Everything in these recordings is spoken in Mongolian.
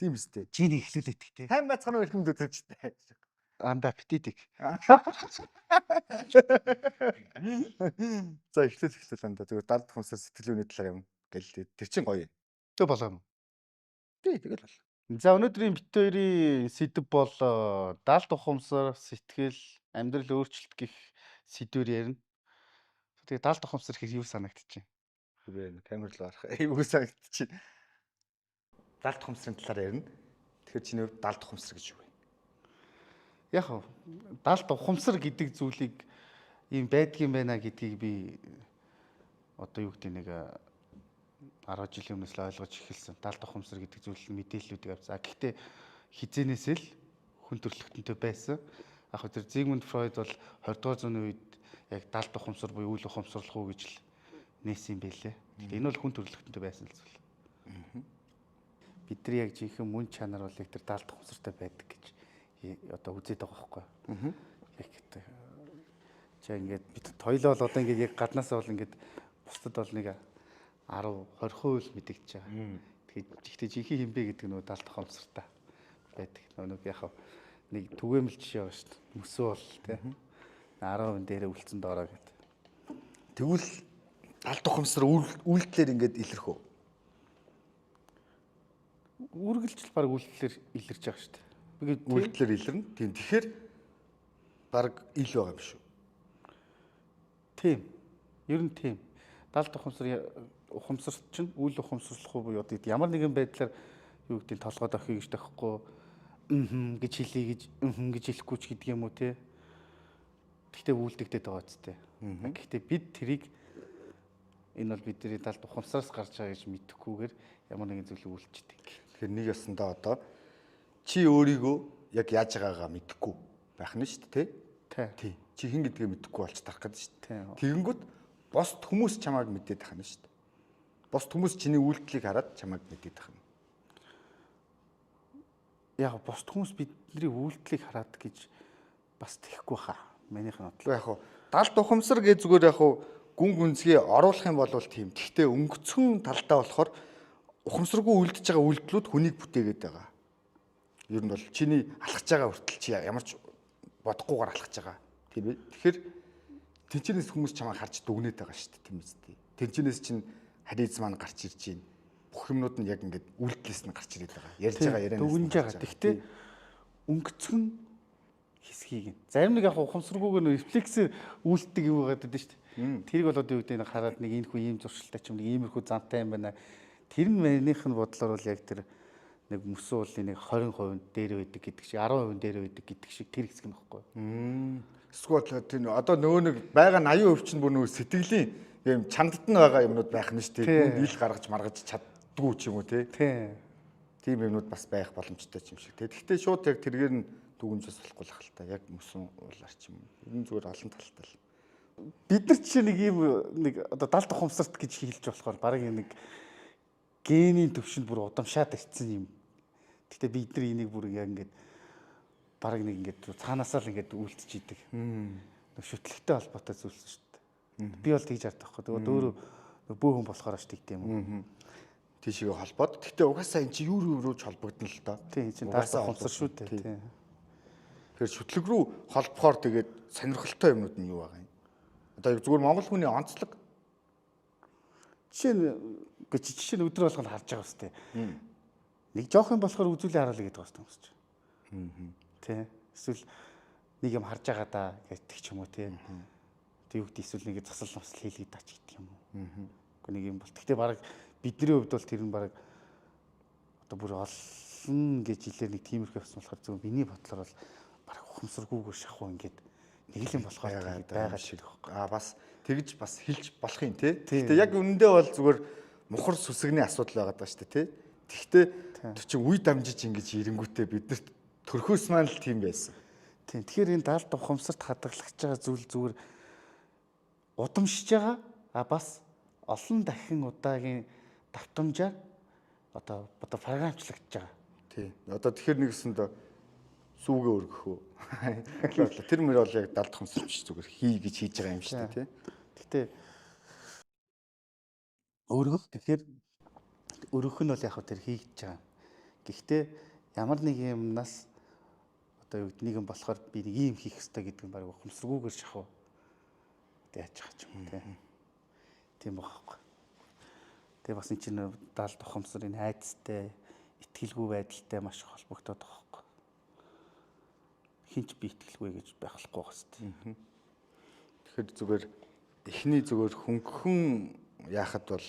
Тийм үстэй. Чи нэг эхлүүлээд те. Тань байцгаана уу эрхэм үзэгчтэй. Анда аппетитик. За эхлүүл анда зүгээр далд ухамсар сэтгэл зүйний талаар юм гэл тэр чин гоё юм. Тэг болоо юм. Тий, тэгэл бол. За, өнөөдрийн бит хоёрын сэдэв бол далд ухамсар, сэтгэл, амьдрал өөрчлөлт гэх сэдвээр ярина. Тэгээ далд ухамсар гэхээр юу санагдчих вэ? Бэ камер руу харах. Эйгүү санагдчих. Далд ухамсарын талаар ярина. Тэгэхээр чиний хувьд далд ухамсар гэж юу вэ? Яг хав далд ухамсар гэдэг зүйлийг ийм байдгийн байна гэдгийг би одоо юу гэдэг нэг 10 жилийн өмнөөс л ойлгож эхэлсэн. Далд ухамсар гэдэг зүйл нь мэдээллүүдийг авсан. Гэхдээ хизэнээсээ л хүн төрөлхтөнтэй байсан. Яг хөө тэр Зигмунд Фройд бол 20 дугаар зууны үед яг далд ухамсар буюу үйл ухамсарлах уу гэж л нээсэн юм байлээ. Гэхдээ энэ бол хүн төрөлхтөнтэй байсан л зүйл. Бид нар яг жинхэнэ мөн чанар бол яг тэр далд ухамсартай байдаг гэж одоо үзээд байгаа байхгүй юу? Яг тэр чи ингээд бид тойлоо бол одоо ингээд яг гаднаасаа бол ингээд бусдад бол нэг 10 20% л мэдэгдэж байгаа. Тэгэхээр гэхдээ жинхэнэ хинбэ гэдэг нь нөгөө далд ухамсартай байдаг. Нөгөө нэг яг нэг түгээмэл жишээ байгаа шүү дээ. Мөсөө бол тий 10% дээрээ үлдсэн доороо гэдэг. Тэгвэл далд ухамсар үйлдэлээр ингээд илэрх үү? Үргэлжил баг үйлдэлээр илэрч байгаа шүү дээ. Би Үйлдэлээр илэрнэ. Тийм. Тэгэхээр баг ил байгаа юм шүү. Тийм. Ер нь тийм. Далд ухамсар ухамсарт чинь үйл ухамсарлах уу буюу одоо ямар нэгэн байдлаар юу гэдэг нь толгой дохиё гэж тохихгүй мм гэж хэлье гэж мм гэж хэлэхгүй ч гэдэг юм уу те. Гэхдээ үйлдэгдээд байгаа үстэй. Гэхдээ бид тэрийг энэ бол бидний далд ухамсараас гарч байгаа гэж мэдэхгүйгээр ямар нэгэн зүйлийг үйлчдэг. Тэгэхээр нэг ясандаа одоо чи өөрийгөө яг яаж байгаагаа мэдэхгүй байх нь шүү дээ, Тий. тий? Чи хэн гэдгээ мэдэхгүй болж тарах гэдэг шүү Тий. дээ. Тэгэнгүүт бусд хүмүүс чамайг мэдээд байх нь шүү дээ. Бусд хүмүүс чиний үйлдэлийг хараад чамайг мэдээд байх нь. Яг бусд хүмүүс бидний үйлдэлийг хараад гэж бас тэхгүй хаа. Манийх нь бодлоо. Уу яг хуу далд ухамсар гэж зүгээр яг хуу гүн гүнзгий оруулах юм бол тийм. Гэхдээ өнгөцгөн талдаа болохоор ухамсаргүй үлдэж байгаа үйлдэлүүд хүнийг бүтээгээд байгаа. Ер нь бол чиний алхаж байгаа хүртэл чи ямар ч бодохгүйгээр алхаж байгаа. Тийм ээ. Тэгэхээр тэнчэнээс хүмүүс чамайг харж дүгнээд байгаа шүү дээ, тийм үстэй. Тэнчэнээс чинь харизма нь гарч ирж байна. Бүх юмнууд нь яг ингээд үйлдэлээс нь гарч ирээд байгаа. Ярьж байгаа ярианаас нь Дүгнж гарч байгаа. Гэхдээ өнгөцгөн хэсгийг нь. Зарим нэг яг ухамсаргүйгээр нөө рефлексээр үйлддэг юм байгаа гэдэг шүү дээ. Тэрийг бол одоо юу гэдэг нь хараад нэг энэ хүн ийм зуршилтай ч юм нэг иймэрхүү зантай юм байна. Тэр нь манийх нь бодлоор бол яг тэр нэг мөсөн уулын нэг 20% дээр байдаг гэдэг шиг 10% дээр байдаг гэдэг шиг тэр хэсэг нь баггүй. Эсвэл тийм одоо нөгөө нэг байгаа 80% чинь бүр нөгөө сэтгэлийн юм чандад нь байгаа юмнууд байх нь шүү дээ. Тий. Ил гаргаж маргаж чаддгүй ч юм уу тий. Тий. Тийм юмнууд бас байх боломжтой ч юм шиг тий. Гэхдээ шууд яг тэргээр нь дүгнж бас болохгүй л хэл та. Яг мөсөн уулаар ч юм уу. Ер нь зүгээр олон талтай л. Бид нар жишээ нэг ийм нэг одоо далд ухамсарт гэж хэлж болохоор баг нэг генийн төвшөнд бүр удамшаад ирсэн юм. Гэхдээ бид нар энийг бүр яг ингээд баг нэг ингээд цаанаасаа л ингээд үлдчихийдэг. идэг. Нэг шүтлэгтэй холбоотой зүйлс шүү дээ. Би бол тэгж хардаг байхгүй. Тэгээд өөрөө бөөхөн болохоор ш тэгдэм юм уу. Тийшээ холбоод. Гэхдээ угаасаа эн чи юу юу руу ч холбогдно л доо. Тийм чинь далд Угаасаа ухамсар шүү дээ. Тий. Тийм. Тэгэхээр шүтлэг рүү холбохоор тэгээд сонирхолтой юмнууд нь юу байгаа юм? Одоо яг зүгээр монгол хүний онцлог Жишээ нь үгүй чи жишээ нь өдөр болгоно харж байгаа үстэй. Нэг жоох юм болохоор үзүүлээ хараалаа гэдэг байгаа хүмүүс чинь. Тий. Эсвэл нэг юм харж байгаа даа гэдэг ч юм уу тий. Тэг юу гэдэг эсвэл нэг засал масал хийлгээ даа ч гэдэг юм уу. Үгүй нэг юм бол. Гэхдээ баг бидний хувьд бол тэр нь баг одоо бүр олон гэж хэлээр нэг тиймэрхүү явсан болохоор зөв миний бодлоор бол баг ухамсаргүйгээр шахуу ингээд нэг л юм болохоор байгаа тэгээд байгаа шиг. Аа бас тэгж бас хэлж болох юм тий. Тий. Гэхдээ яг үнэндээ бол зүгээр мухар сүсгний асуудал байгаа даа шүү дээ тий. Тэгвэл тэр чинь үе дамжиж ингэж ирэнгүүтээ биднэрт төрхөөс маань л тийм байсан. Тийм. Тэгэхээр энэ далд ухамсарт хадгалагдж байгаа зүйл зүгээр удамшиж байгаа. А бас олон дахин удаагийн давтамжаар одоо програмчлагдж байгаа. Тий. Одоо тэгэхээр нэгсэнд сүүгээ өргөх үү. Тэр мөр бол яг далд ухамсар биш зүгээр хий гэж хийж байгаа юм шүү дээ тий. Гэтэ өргөх тэгэхээр өргөх нь бол яг хөө тэр хийгдэж байгаа Гэхдээ ямар нэг юмнаас одоо юу гэдэг нэг юм болохоор би нэг ийм хийх ёстой гэдэг нь баг ухамсаргүйгээр шахав. Тэг яаж байгаа ч юм те. Тийм байхгүй. Тэгээ бас энэ чинь даалд ухамсар энэ айдастай, итгэлгүй байдалтай маш холбогдоод байгаа байхгүй. Хинч би итгэлгүй гэж байх болохгүй байгаа хэвээр. Тэгэхээр зүгээр эхний зүгээр хөнгөн яхад бол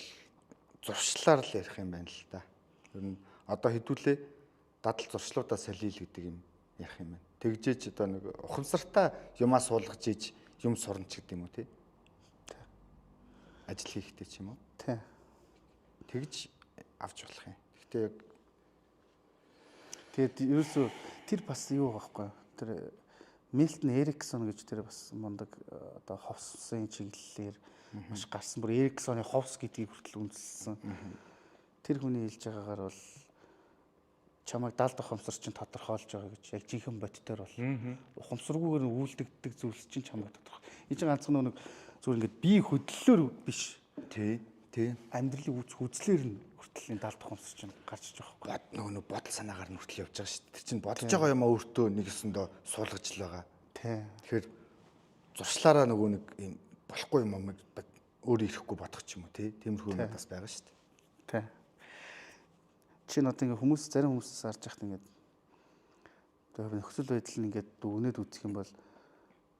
зуршлаар л ярих юм байна л да. Ер нь одоо хэдүүлээ дадал зуршлуудаа солийл гэдэг юм ярих юм байна. Тэгжээч одоо нэг ухамсартаа юмаа суулгаж ийж юм сурна ч гэдэг юм уу тий. Ажил хийхдээ ч юм уу. Тий. Тэгж авч болох юм. Гэхдээ яг тэгээд ерөөсөө тэр бас юу байхгүй. Тэр Милтон Эриксон гэж тэр бас мундаг одоо ховсын чиглэлээр маш гарсан. Бүр Эриксоны ховс гэдгийг хүртэл үндэслэсэн. Тэр хүний хэлж байгаагаар бол чамайг даалд ухамсар чинь тодорхойлж байгаа гэж яг жинхэнэ бодитоор бол ухамсаргүйгээр нь үйлдэгддэг зүйлс чинь чамайг тодорхой. Энэ чинь ганцхан нэг зүгээр ингээд бие хөдлөлөөр биш. Тий. Тий. Амьдралын үз үзлэр нь хүртэл энэ даалд ухамсар чинь гарч иж байгаа байхгүй. Нөгөө нэг бодол санаагаар нь хүртэл явж байгаа шүү дээ. Тэр чинь бодож байгаа юм а өөртөө нэг өсөндөө суулгаж л байгаа. Тий. Тэгэхээр зуршлаараа нөгөө нэг юм болохгүй юм аа өөрөө ирэхгүй бодох ч юм уу тий. Тиймэрхүү юм бас байгаа шүү дээ. Тий. Чи нь одоо ингээ хүмүүс зарим хүмүүсээс харж яхад ингээд одоо нөхцөл байдал нь ингээд дүгнээд үзэх юм бол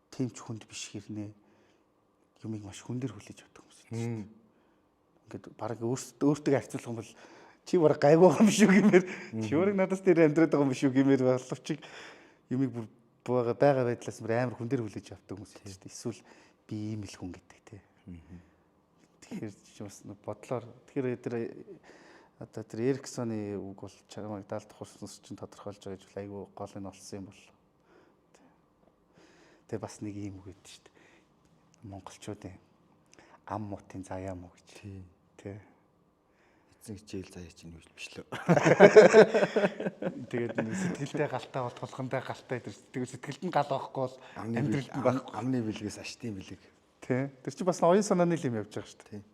тийм ч хүнд биш хэрнээ юмыг маш хүндээр хүлээж авдаг хүмүүс шүү дээ. Ингээд баг өөртөө харьцуулах юм бол чи баг гайгүй байгаа юм шүү гэмээр чи баг надаас дээр амьдраад байгаа юм шүү гэмээр боловч юмыг бүр байгаа байдлаас бүр амар хүндээр хүлээж авдаг хүмүүс шүү дээ. Эсвэл би ийм л хүн гэдэг тий. Тэгэхээр чи бас бодлоор тэгэхээр тэр одоо тэр Эриксоны үг бол чамайг даалд хурснаас чинь тодорхойлж байгаа гэж айгүй гол нь олсон юм бол. Тэгээ бас нэг ийм үг өгдөө шүү дээ. Монголчуудын ам муутын заяа мó гэж. Тий. Эзэн хичээл заяа чинь юу биш лөө. Тэгээд нэг сэтгэлдээ галтай бол тулхандаа галтай гэдэг. Тэгээд сэтгэлд нь гал байхгүй бол амьдралд нь байхгүй. Амны бэлгээс аштын бэлэг. Тий. Тэр чинь бас оюун санааны л юм явж байгаа шүү дээ. Тий.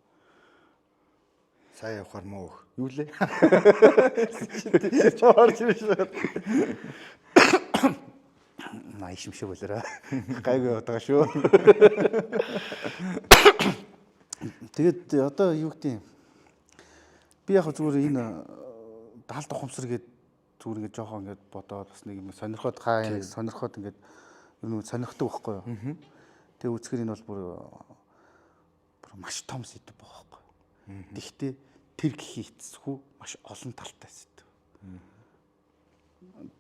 Сайн явахаар муу өөх. Юу лээ? Орж ирж шүү. Наа ишмшиг болоорой. Гайгүй яваад байгаа шүү. Тэгээд одоо юу гэдэг юм? Би яг зүгээр энэ даалд ухамсар гээд зүгээр ингээд жоохон ингээд бодоод бас нэг юм сонирхоод хаа юм сонирхоод ингээд юм сонирхдаг байхгүй юу? Тэгээ үзэхэр энэ бол бүр маш том сэдв байгаа байхгүй. Тэгвэл тэр гэхий эцэсгүй маш олон талтай сэдв.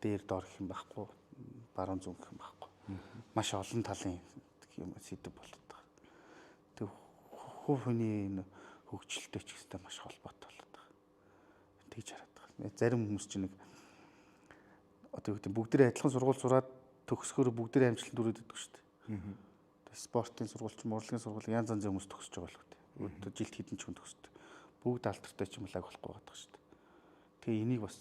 Дээр доор гэх юм байхгүй, баруун зүүн гэх юм байхгүй. Маш олон талын юм сэдв болоод байгаа. Тэг хувь хүний энэ хөгжилтэй ч гэстэй маш холбоотой болоод байгаа. Тэгж хараад байгаа. Зарим хүмүүс чинь нэг одоо юу гэдэг бүгдээрээ адилхан сургууль сураад төгсгөөр бүгдээрээ амжилтанд хүрээд идэх шүү дээ. Спортын сургууль ч урлагийн сургууль янз янзын хүмүүс төгсөж байгаа л үү. Өдөр жилд хэдэн ч хүн төгсдөг. Бүгд алдартай ч юм лаг болохгүй байгаа шүү дээ. Тэгээ энийг бас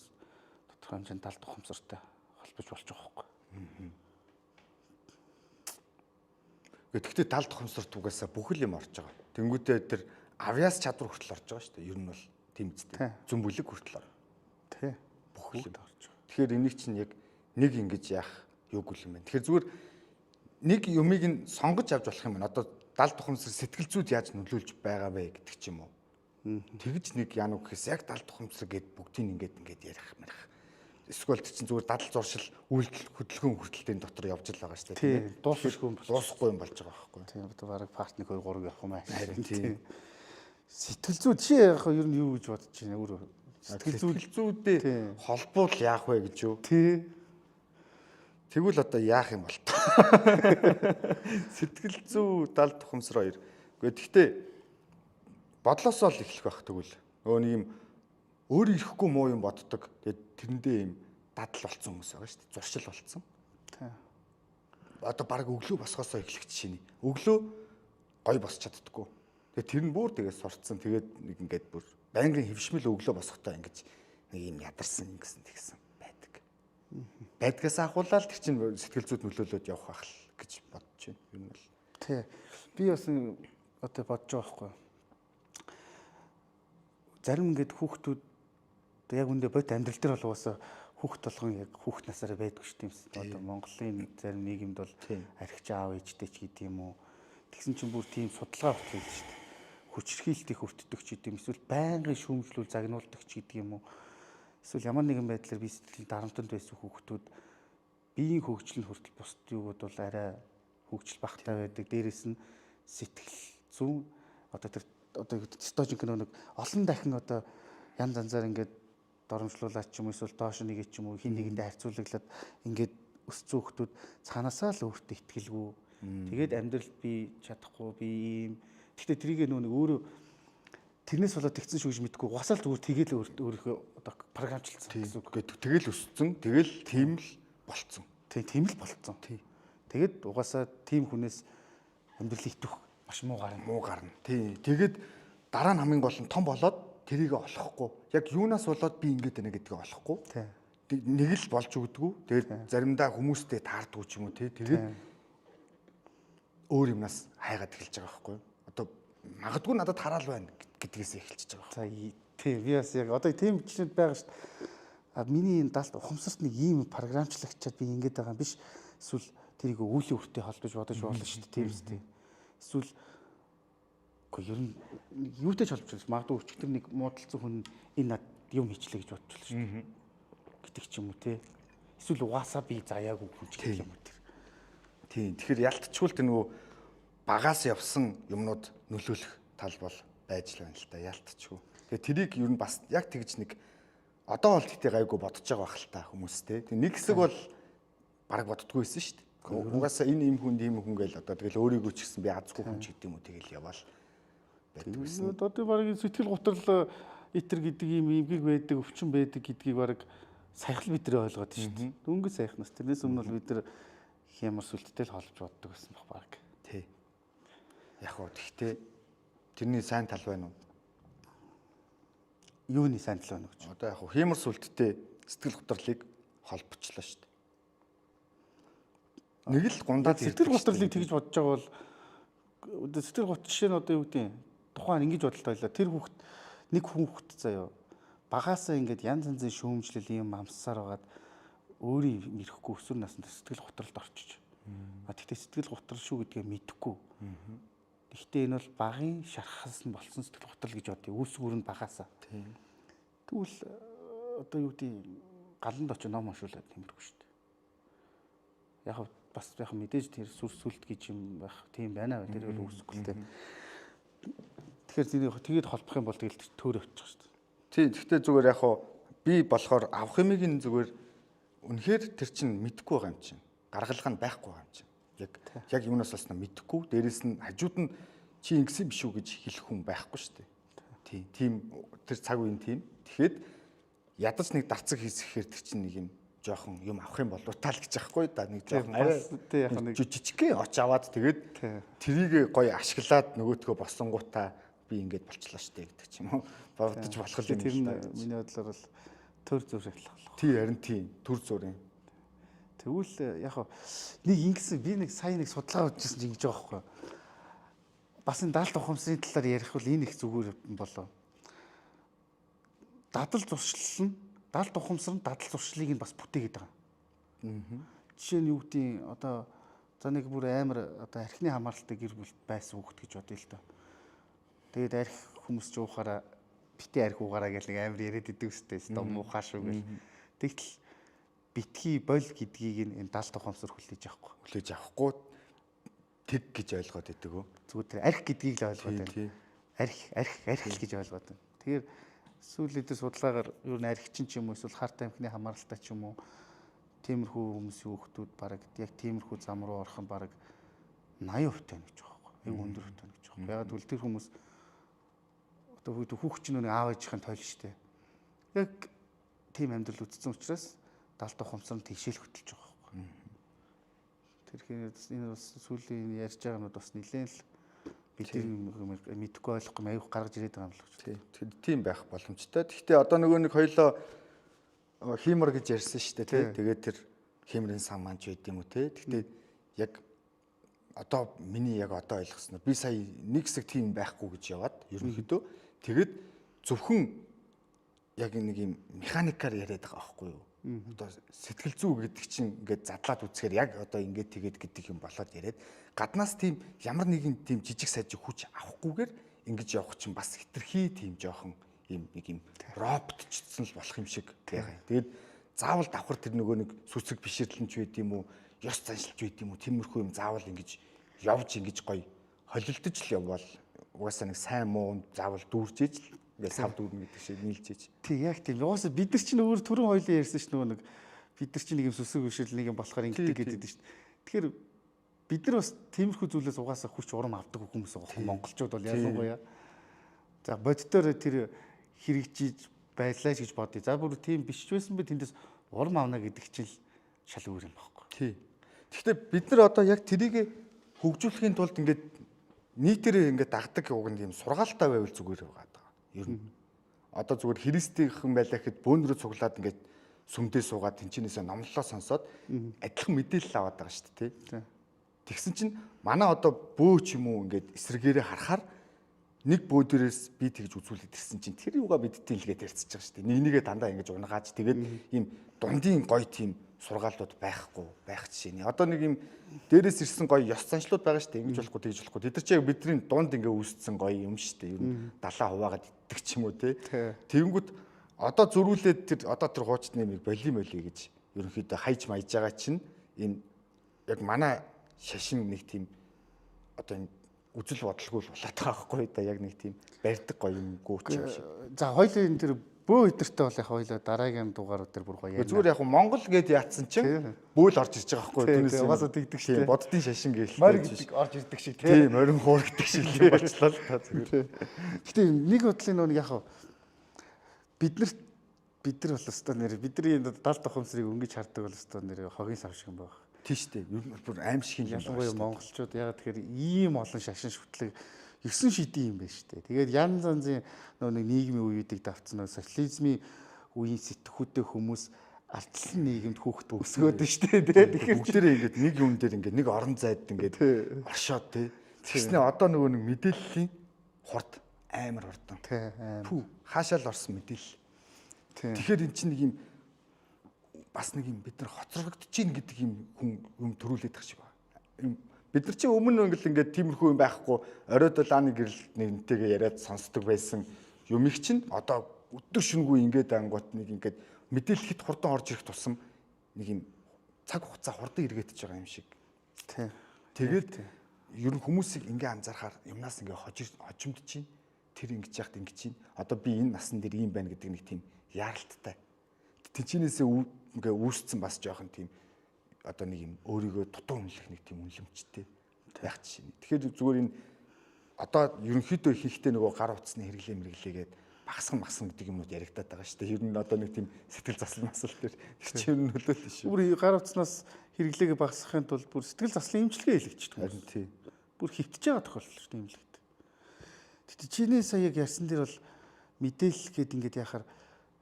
тодорхой хэмжээнд далд ухамсартай холбож болж байгаа байхгүй. Гэхдээ далд ухамсарт угаасаа бүхэл юм орж байгаа. Тэнгүүтээ тэр авьяас чадвар хүртэл орж байгаа шүү дээ. Ер нь бол тийм үстэй. Зүн бүлэг хүртэл орно. Тий. Бүхэл юм орж байгаа. Тэгэхээр энийг чинь яг нэг ингэж яах юугүй юм байна. Тэгэхээр зүгээр нэг юмыг нь сонгож авч болох юм байна. Одоо далд ухамсар сэтгэл зүйд яаж нөлөөлж байгаа вэ гэдэг ч юм уу. Тэгж нэг яануу гэхээс яг далд ухамсар гэд бүгдийг ингээд ингээд ярих мэрх. Эсвэл чинь зүгээр дадал зуршил үйлдэл хөдөлгөөн хүртэл энэ дотор явж л байгаа шүү дээ. Тийм. Дуусахгүй юм болж. Дуусахгүй юм болж байгаа байхгүй. Тийм. Одоо бараг парт 1 2 3 явах юм аа. Харин тийм. Сэтгэл зүй чи яг ер нь юу гэж бодож байна өөрөө? Сэтгэл зүйдээ холбуул яах вэ гэж юу? Тий. Тэгвэл одоо яах юм бол та? Сэтгэл зүй далд ухамсар хоёр. Гэхдээ тэгтээ бодлосоо л эхлэх байх тэгвэл. Нөгөө нэг юм өөр ирэхгүй муу юм боддог. Тэгээд тэрэндээ юм дадал болцсон хүмүүс байгаа шүү дээ. Зуршил болцсон. Тий. Одоо баг өглөө босгосоо эхлэх жишээ нь. Өглөө гой босч чаддаггүй. Тэгээд тэр нь бүр тэгээд сурцсан. Тэгээд нэг ингээд бүр байнгын хөвшмөл өглөө босохдоо ингэж нэг юм ядарсан гэсэн тэгсэн байдаг. Байдгаас ахуулаад тэр чинь сэтгэл зүйд нөлөөлөд явах байх л гэж бодож байна. Ер нь бол. Тий. Би бас одоо бодож байгаа байхгүй. Зарим ингээд хүүхдүүд Одоо яг үндэ бод амьдрал дээр бол угаасаа хүүхд толгон яг хүүхд насаараа байдгүй шүү дээ. Одоо Монголын зарим нийгэмд бол архич аав ээжтэй ч гэдэг юм уу. Тэгсэн чинь бүр тийм судалгаа хөтлөж шүү дээ. Хүчирхийлэлт их өртдөг ч гэдэг юм. Эсвэл байнгын шүүмжлүүл загнуулдаг ч гэдэг юм уу. Эсвэл ямар нэгэн байдлаар бие сэтгэлийн дарамтанд байсан хүүхдүүд биеийн хөгжил нь хүртэл бусд юугууд бол арай хөгжил багтаа байдаг. Дээрээс нь сэтгэл зүйн одоо тэр одоо стожинк нэг олон дахин одоо янз янзаар ингээд доромжлуулаад ч юм уу эсвэл доош нэгэ ч юм уу хин нэгэндээ харьцуулаглаад ингээд өссөн хүмүүс цаанаасаа л өөртөө итгэлгүй. Тэгээд амьдралд би чадахгүй би ийм. Гэхдээ тэрийг нөө нэг өөрөө тэрнээс болоод тэгсэн шүү гэж мэдгүй. Угасаал зүгээр тэгэл өөрийнхөө одоо програмчлалцсан гэсэн үг. Тэгэл өссөн, тэгэл тийм л болцсон. Тийм л болцсон. Тэгээд угаасаа тийм хүнээс амьдрал итвэх маш муу гарна. Муу гарна. Тий. Тэгээд дараа нь хамгийн гол нь том болоод тэрийг олохгүй. Яг юунаас болоод би ингэж байна гэдгийг олохгүй. Нэг л болж өгдөггүй. Тэгээд заримдаа хүмүүстэй таардгүй ч юм уу тий. Тэгээд өөр юмнаас хайгаад эхэлж байгаа байхгүй юу? Одоо магадгүй надад тараал байна гэдгээс эхэлчихэж байгаа. За тий, би бас яг одоо тийм жишээд байгаа шүү дээ. А миний энэ далд ухамсарт нэг ийм програмчлагчаад би ингэж байгаа юм биш. Эсвэл тэрийг өвлийн үртэй холбож бодож болно шүү дээ. Тийм үстэй. Эсвэл үгүй ер нь юутай ч холбож байна. Магадгүй өчигдөр нэг муудалцсан хүн энэ над юм хийчлээ гэж бодчихлоо шүү дээ. Гэдэг ч юм уу те. Эсвэл угаасаа би заяагүй хүн ч гэх юм уу тэр. Тийм. Тэгэхээр ялтчгүй тэр нөгөө багаас явсан юмнууд нөлөөлөх тал бол байж л байна л та ялтчгүй. Тэгээ тэрийг ер нь бас яг тэгж нэг одоо бол тэгтээ гайгүй бодож байгаа байх л та хүмүүс те. Тэг нэг хэсэг бол бараг боддгоо байсан шүү дээ. Угаасаа энэ ийм хүн тийм хүн гээл одоо тэгэл өөрийгөө ч гэсэн би азгүй хүн ч гэдэг юм уу тэгэл яваал байдаг гэсэн. Одоо бараг сэтгэл готрол итер гэдэг ийм эмгэг байдаг, өвчин байдаг гэдгийг бараг саяхан бид нэр ойлгоод шүү дээ. Дөнгөж саяхнаас тэрнээс өмнө бол бид нар хямар сүлттэй л холбож боддог байсан баг бараг. Тий. Яг уу тэгтээ тэрний сайн тал байна уу? Юуны сайн тал байна гэж? Одоо яг уу хиймэр сүлттэй сэтгэл готрлыг холбочлоо шүү дээ. Нэг л гундаад сэтгэл готрлыг тэгж бодож байгаа бол сэтгэл гот жишээ нь одоо юу гэдэг юм? Тухайн ингэж бодолтой байлаа. Тэр хүүхд нэг хүүхд заяа багаасаа ингээд янз янзын шүүмжлэл юм амссаар байгаад өөрийн мэрэхгүй өсвөр наснд сэтгэл готролд орчиж. А тэгтээ сэтгэл готрол шүү гэдгээ мэдэхгүй. Гэхдээ энэ бол багын шархаас нь болсон сэтгэл готрол гэж бодъё. Үүсгүүр нь багаасаа. Тэгвэл одоо юу гэдэг галанд очиж ном уншуулад тэмэргүй шүү дээ. Яг бас яг мэдээж тэр сүр сүлт гэж юм байх тийм байна. Тэр бол үүсэхгүй л дээ. Тэгэхээр зэрэг тэгээд холбох юм бол тэгэл төр өвчих шүү дээ. Тийм. Гэхдээ зүгээр яг хуу би болохоор авах юмыг нь зүгээр үнэхээр тэр чинь мэдэхгүй байгаа юм чинь. Гаргалгаа нь байхгүй байгаа юм чинь. Яг юунаас болсноо мэдэхгүй. Дээрэс нь хажууд нь чи ингэсэн биш үү гэж хэлэх хүн байхгүй шүү дээ. Тийм. Тийм тэр цаг үеийн тийм. Тэгэхэд ядаж нэг дарцаг хийсгэхээр тэр чинь нэг юм жоохон юм авах юм болов таал гэж аахгүй да нэг жоохон арай тий яг нэг жижигхэн оч аваад тэгээд тэрийг гоё ашиглаад нөгөөтгөө босонгуудаа би ингэж болчлоо штэ гэдэг ч юм уу бодож болох юм. Тэр нь миний бодлоор бол төр зүр шатлах. Тий харин тий төр зүрийн. Тэгвэл яг нэг ингэсэн би нэг сая нэг судалгаа үзчихсэн чинь ингэж байгаа байхгүй. Бас энэ даалт ухамсарын талаар ярих бол энэ их зүгээр болоо. Дадал зуршлал нь далд ухамсар нь дадал зуршлыг нь бас бүтээгээд байгаа. Жишээ нь юу гэдгийг одоо за нэг бүр амар одоо архины хамааралтай гэр бүл байсан хүүхэд гэж бодъё л доо. Тэгээд арх хүмүүс ч уухаараа битээ арх уугаараа гэл нэг амар яриад идэг үстэй. Өстө муухай шүү гэл. Тэгтэл битгий боль гэдгийг энэ далд ухамсар хүлээж авахгүй. Хүлээж авахгүй тэг гэж ойлгоод идэг үү? Зүгээр тэр арх гэдгийг л ойлгоод байна. Арх арх арх л гэж ойлгоод байна. Тэгэхээр сүүлийн дээр судалгаагаар юу н архичин ч юм уу эсвэл харт амхины хамааралтай ч юм уу тиймэрхүү хүмүүсийн хүүхдүүд бараг яг тиймэрхүү зам руу орох нь бараг 80% тань гэж байгаа байхгүй. Айгу өндөр тань гэж байгаа. Яг тэгвэл тэр хүмүүс одоо хүүхд чинь нэг аав ээжийнхэн тойл штэ. Яг тийм амьдрал үтцсэн учраас далд ухамсар нь тийшэл хөтөлж байгаа байхгүй. Тэгэхээр энэ бас сүүлийн ярьж байгаа юмуд бас нэлээд л бид нар мэдэхгүй ойлгохгүй аюух гаргаж ирээд байгаа юм л гэж. Тийм тийм байх боломжтой. Гэхдээ одоо нөгөө нэг хоёлоо хиймор гэж ярьсан шүү дээ тий. Тэгээд тэр хиймрийн сан маань ч байд юм уу тий. Гэхдээ яг одоо миний яг одоо ойлгосноор би сая нэг хэсэг тийм байхгүй гэж яваад ерөнхийдөө тэгээд зөвхөн яг нэг юм механикаар яриад байгаа байхгүй юу? Одоо сэтгэл зүй гэдэг чинь ингээд задлаад үзэхээр яг одоо ингээд тэгээд гэдэг юм болоод яриад гаднаас тийм ямар нэгэн тийм жижиг сажиг хүч авахгүйгээр ингэж явах чинь бас хитрхи тийм жоохон юм нэг юм роботчдсан л болох юм шиг байгаа юм. Тэгээд заавал давхар тэр нөгөө нэг сүсэг бишэрлэн ч байд юм уу, ёс заншилж байд юм уу, тиймэрхүү юм заавал ингэж явж ингэж гоё холилдож л явбал угаасаа нэг сайн муу заавал дүүрчээж л ингээд сав дүүрнэ гэдэг шиг нийлжээж. Тий, яг тийм. Угаасаа бид нар чинь өөр түрүүн хоёлын ярьсан ш нөгөө нэг бид нар чинь нэг юм сүсэг бишрэл нэг юм болохоор ингэдэг гэдэг шүү дээ. Тэгэхээр бид нар бас тиймэрхүү зүйлээс угаасаа хүч урам авдаг хүмүүс байгаа хөө монголчууд бол ялангуяа. За боддоор тэр хэрэгжиж байлаа ч гэж бодъё. За бүр тийм биш ч байсан би тэндээс урам авна гэдэг чинь шал өөр юм баггүй. Тий. Гэхдээ бид нар одоо яг тэрийг хөгжүүлэхийн тулд ингээд нийтээрээ ингээд дагдаг уг нь тийм сургаалтай байвал зүгээр байгаа даа. Ер нь. Одоо зүгээр христийнхэн байлаа гэхэд бөөнрөө цуглаад ингээд сүмдээ суугаад тэнчнээсээ номлолоо сонсоод адилхан мэдээлэл аваад байгаа шүү дээ, тий. Тэгсэн чинь манай одоо бөө ч юм уу ингээд эсрэгээрээ харахаар нэг бөө дээрээс би тэгж үзүүлээд ирсэн чинь тэр юугаа бидтэй л гээд ярьчихж байгаа шүү дээ. Нэг нэгээ дандаа ингэж унгааж тэгээд ийм дундын гоё тийм сургаалууд байхгүй байх жишээ нэ. Одоо нэг ийм дээрээс ирсэн гоё ёс заншлууд байгаа шүү дээ. Ингэж болохгүй тэгж болохгүй. Тэд нар чи яг бидний дунд ингээ үүссэн гоё юм шүү дээ. Ер нь далаа хуваагаад иддэг ч юм уу те. Тэгэнгүүт одоо зөрүүлээд тэр одоо тэр хуучны юмыг боли моли гэж ерөнхийдөө хайж маяж байгаа чинь ийм яг манай шашин нэг тийм одоо юм үзэл бодолгүй л болоод байгаа байхгүй да, яг нэг тийм барьдаг гоё юмгүй ч юм шиг. За хоёлын тэр бөө өдөртөө бол яг хоёлоо дараагийн дугаарууд дээр бүр гоё ярьна. Зүгээр яг Монгол гээд яатсан чинь бөөл орж ирж байгаа байхгүй түүнээс угаасаа тэгдэг шүү дээ. Боддын шашин гээл морь гэдэг орж ирдэг шиг тий. Морин хуур гэдэг шиг юм болчлоо л та зүгээр. Гэтэ нэг бодлын нөгөө яг бид нар бол өстой нэр бидний далд ухамсарыг өнгөж хардаг бол өстой нэр хогийн сав шиг юм байна. Тийм шүү дээ. Ер нь бүр аим шиг юм. Ялангуяа монголчууд ягаад тэгэхээр ийм олон шашин шүтлэг 9 шидийн юм байна шүү дээ. Тэгээд янз янзын нөгөө нэг нийгмийн үеүүдийг давтсан нөгөө социализмын үеийн сэтгхүүтэй хүмүүс ардчлан нийгэмд хүүхэд өсгөөд нь шүү дээ. Тэгэхээр бүгдээрээ ингээд нэг юм дээр ингээд нэг орон зайд ингээд оршоод тий. Тэгснэ одоо нөгөө нэг мэдээллийн хурд амар хурдан. Пүү хаашаа л орсон мэдээлэл. Тэгэхээр эн чинь нэг юм бас нэг юм бид нар хоцрогдож гин гэдэг юм хүн юм төрүүлээд тах шиг байна. Юм бид нар чи өмнө ингээл ингээд тиймэрхүү юм байхгүй оройд л ааны гэрэл нэгнтэйгээ яриад сонсдог байсан юмыг чинь одоо өдөр шөнөгүй ингээд ангуут нэг ингээд мэдээлэл хит хурдан орж ирэх тусам нэг юм цаг хугацаа хурдан эргээдэж байгаа юм шиг. Тий. Тэгээд ер нь хүмүүсийг ингээ анзаархаар юмнаас ингээ хожимдож чинь тэр ингэж яхад ингэж чинь одоо би энэ насан дээр ийм байна гэдэг нэг тийм яаралттай. Тэнчинээсээ ингээ үүсцэн бас жоохон тийм одоо нэг юм өөрийгөө дутуу үнэлэх нэг тийм үнэлэмжтэй байх жишээ. Тэгэхээр зүгээр энэ одоо ерөнхийдөө хийхдээ нөгөө гар утасны хэрэглээ мэрглээгээд багасхан багсан гэдэг юмнууд яригадаад байгаа шүү дээ. Ер нь одоо нэг тийм сэтгэл заслал масал дээр тэр чинь ер нь нөлөөлөл шүү. Бүр гар утаснаас хэрэглээгээ багасгахын тулд бүр сэтгэл заслын эмчилгээ хийлгэчихдэг. Харин тий. Бүр хөвтөж байгаа тохиолдол шүү дээ эмнэлэгт. Тэгтээ чиний сая яг ярьсан дээр бол мэдээлэл гээд ингээд яхаар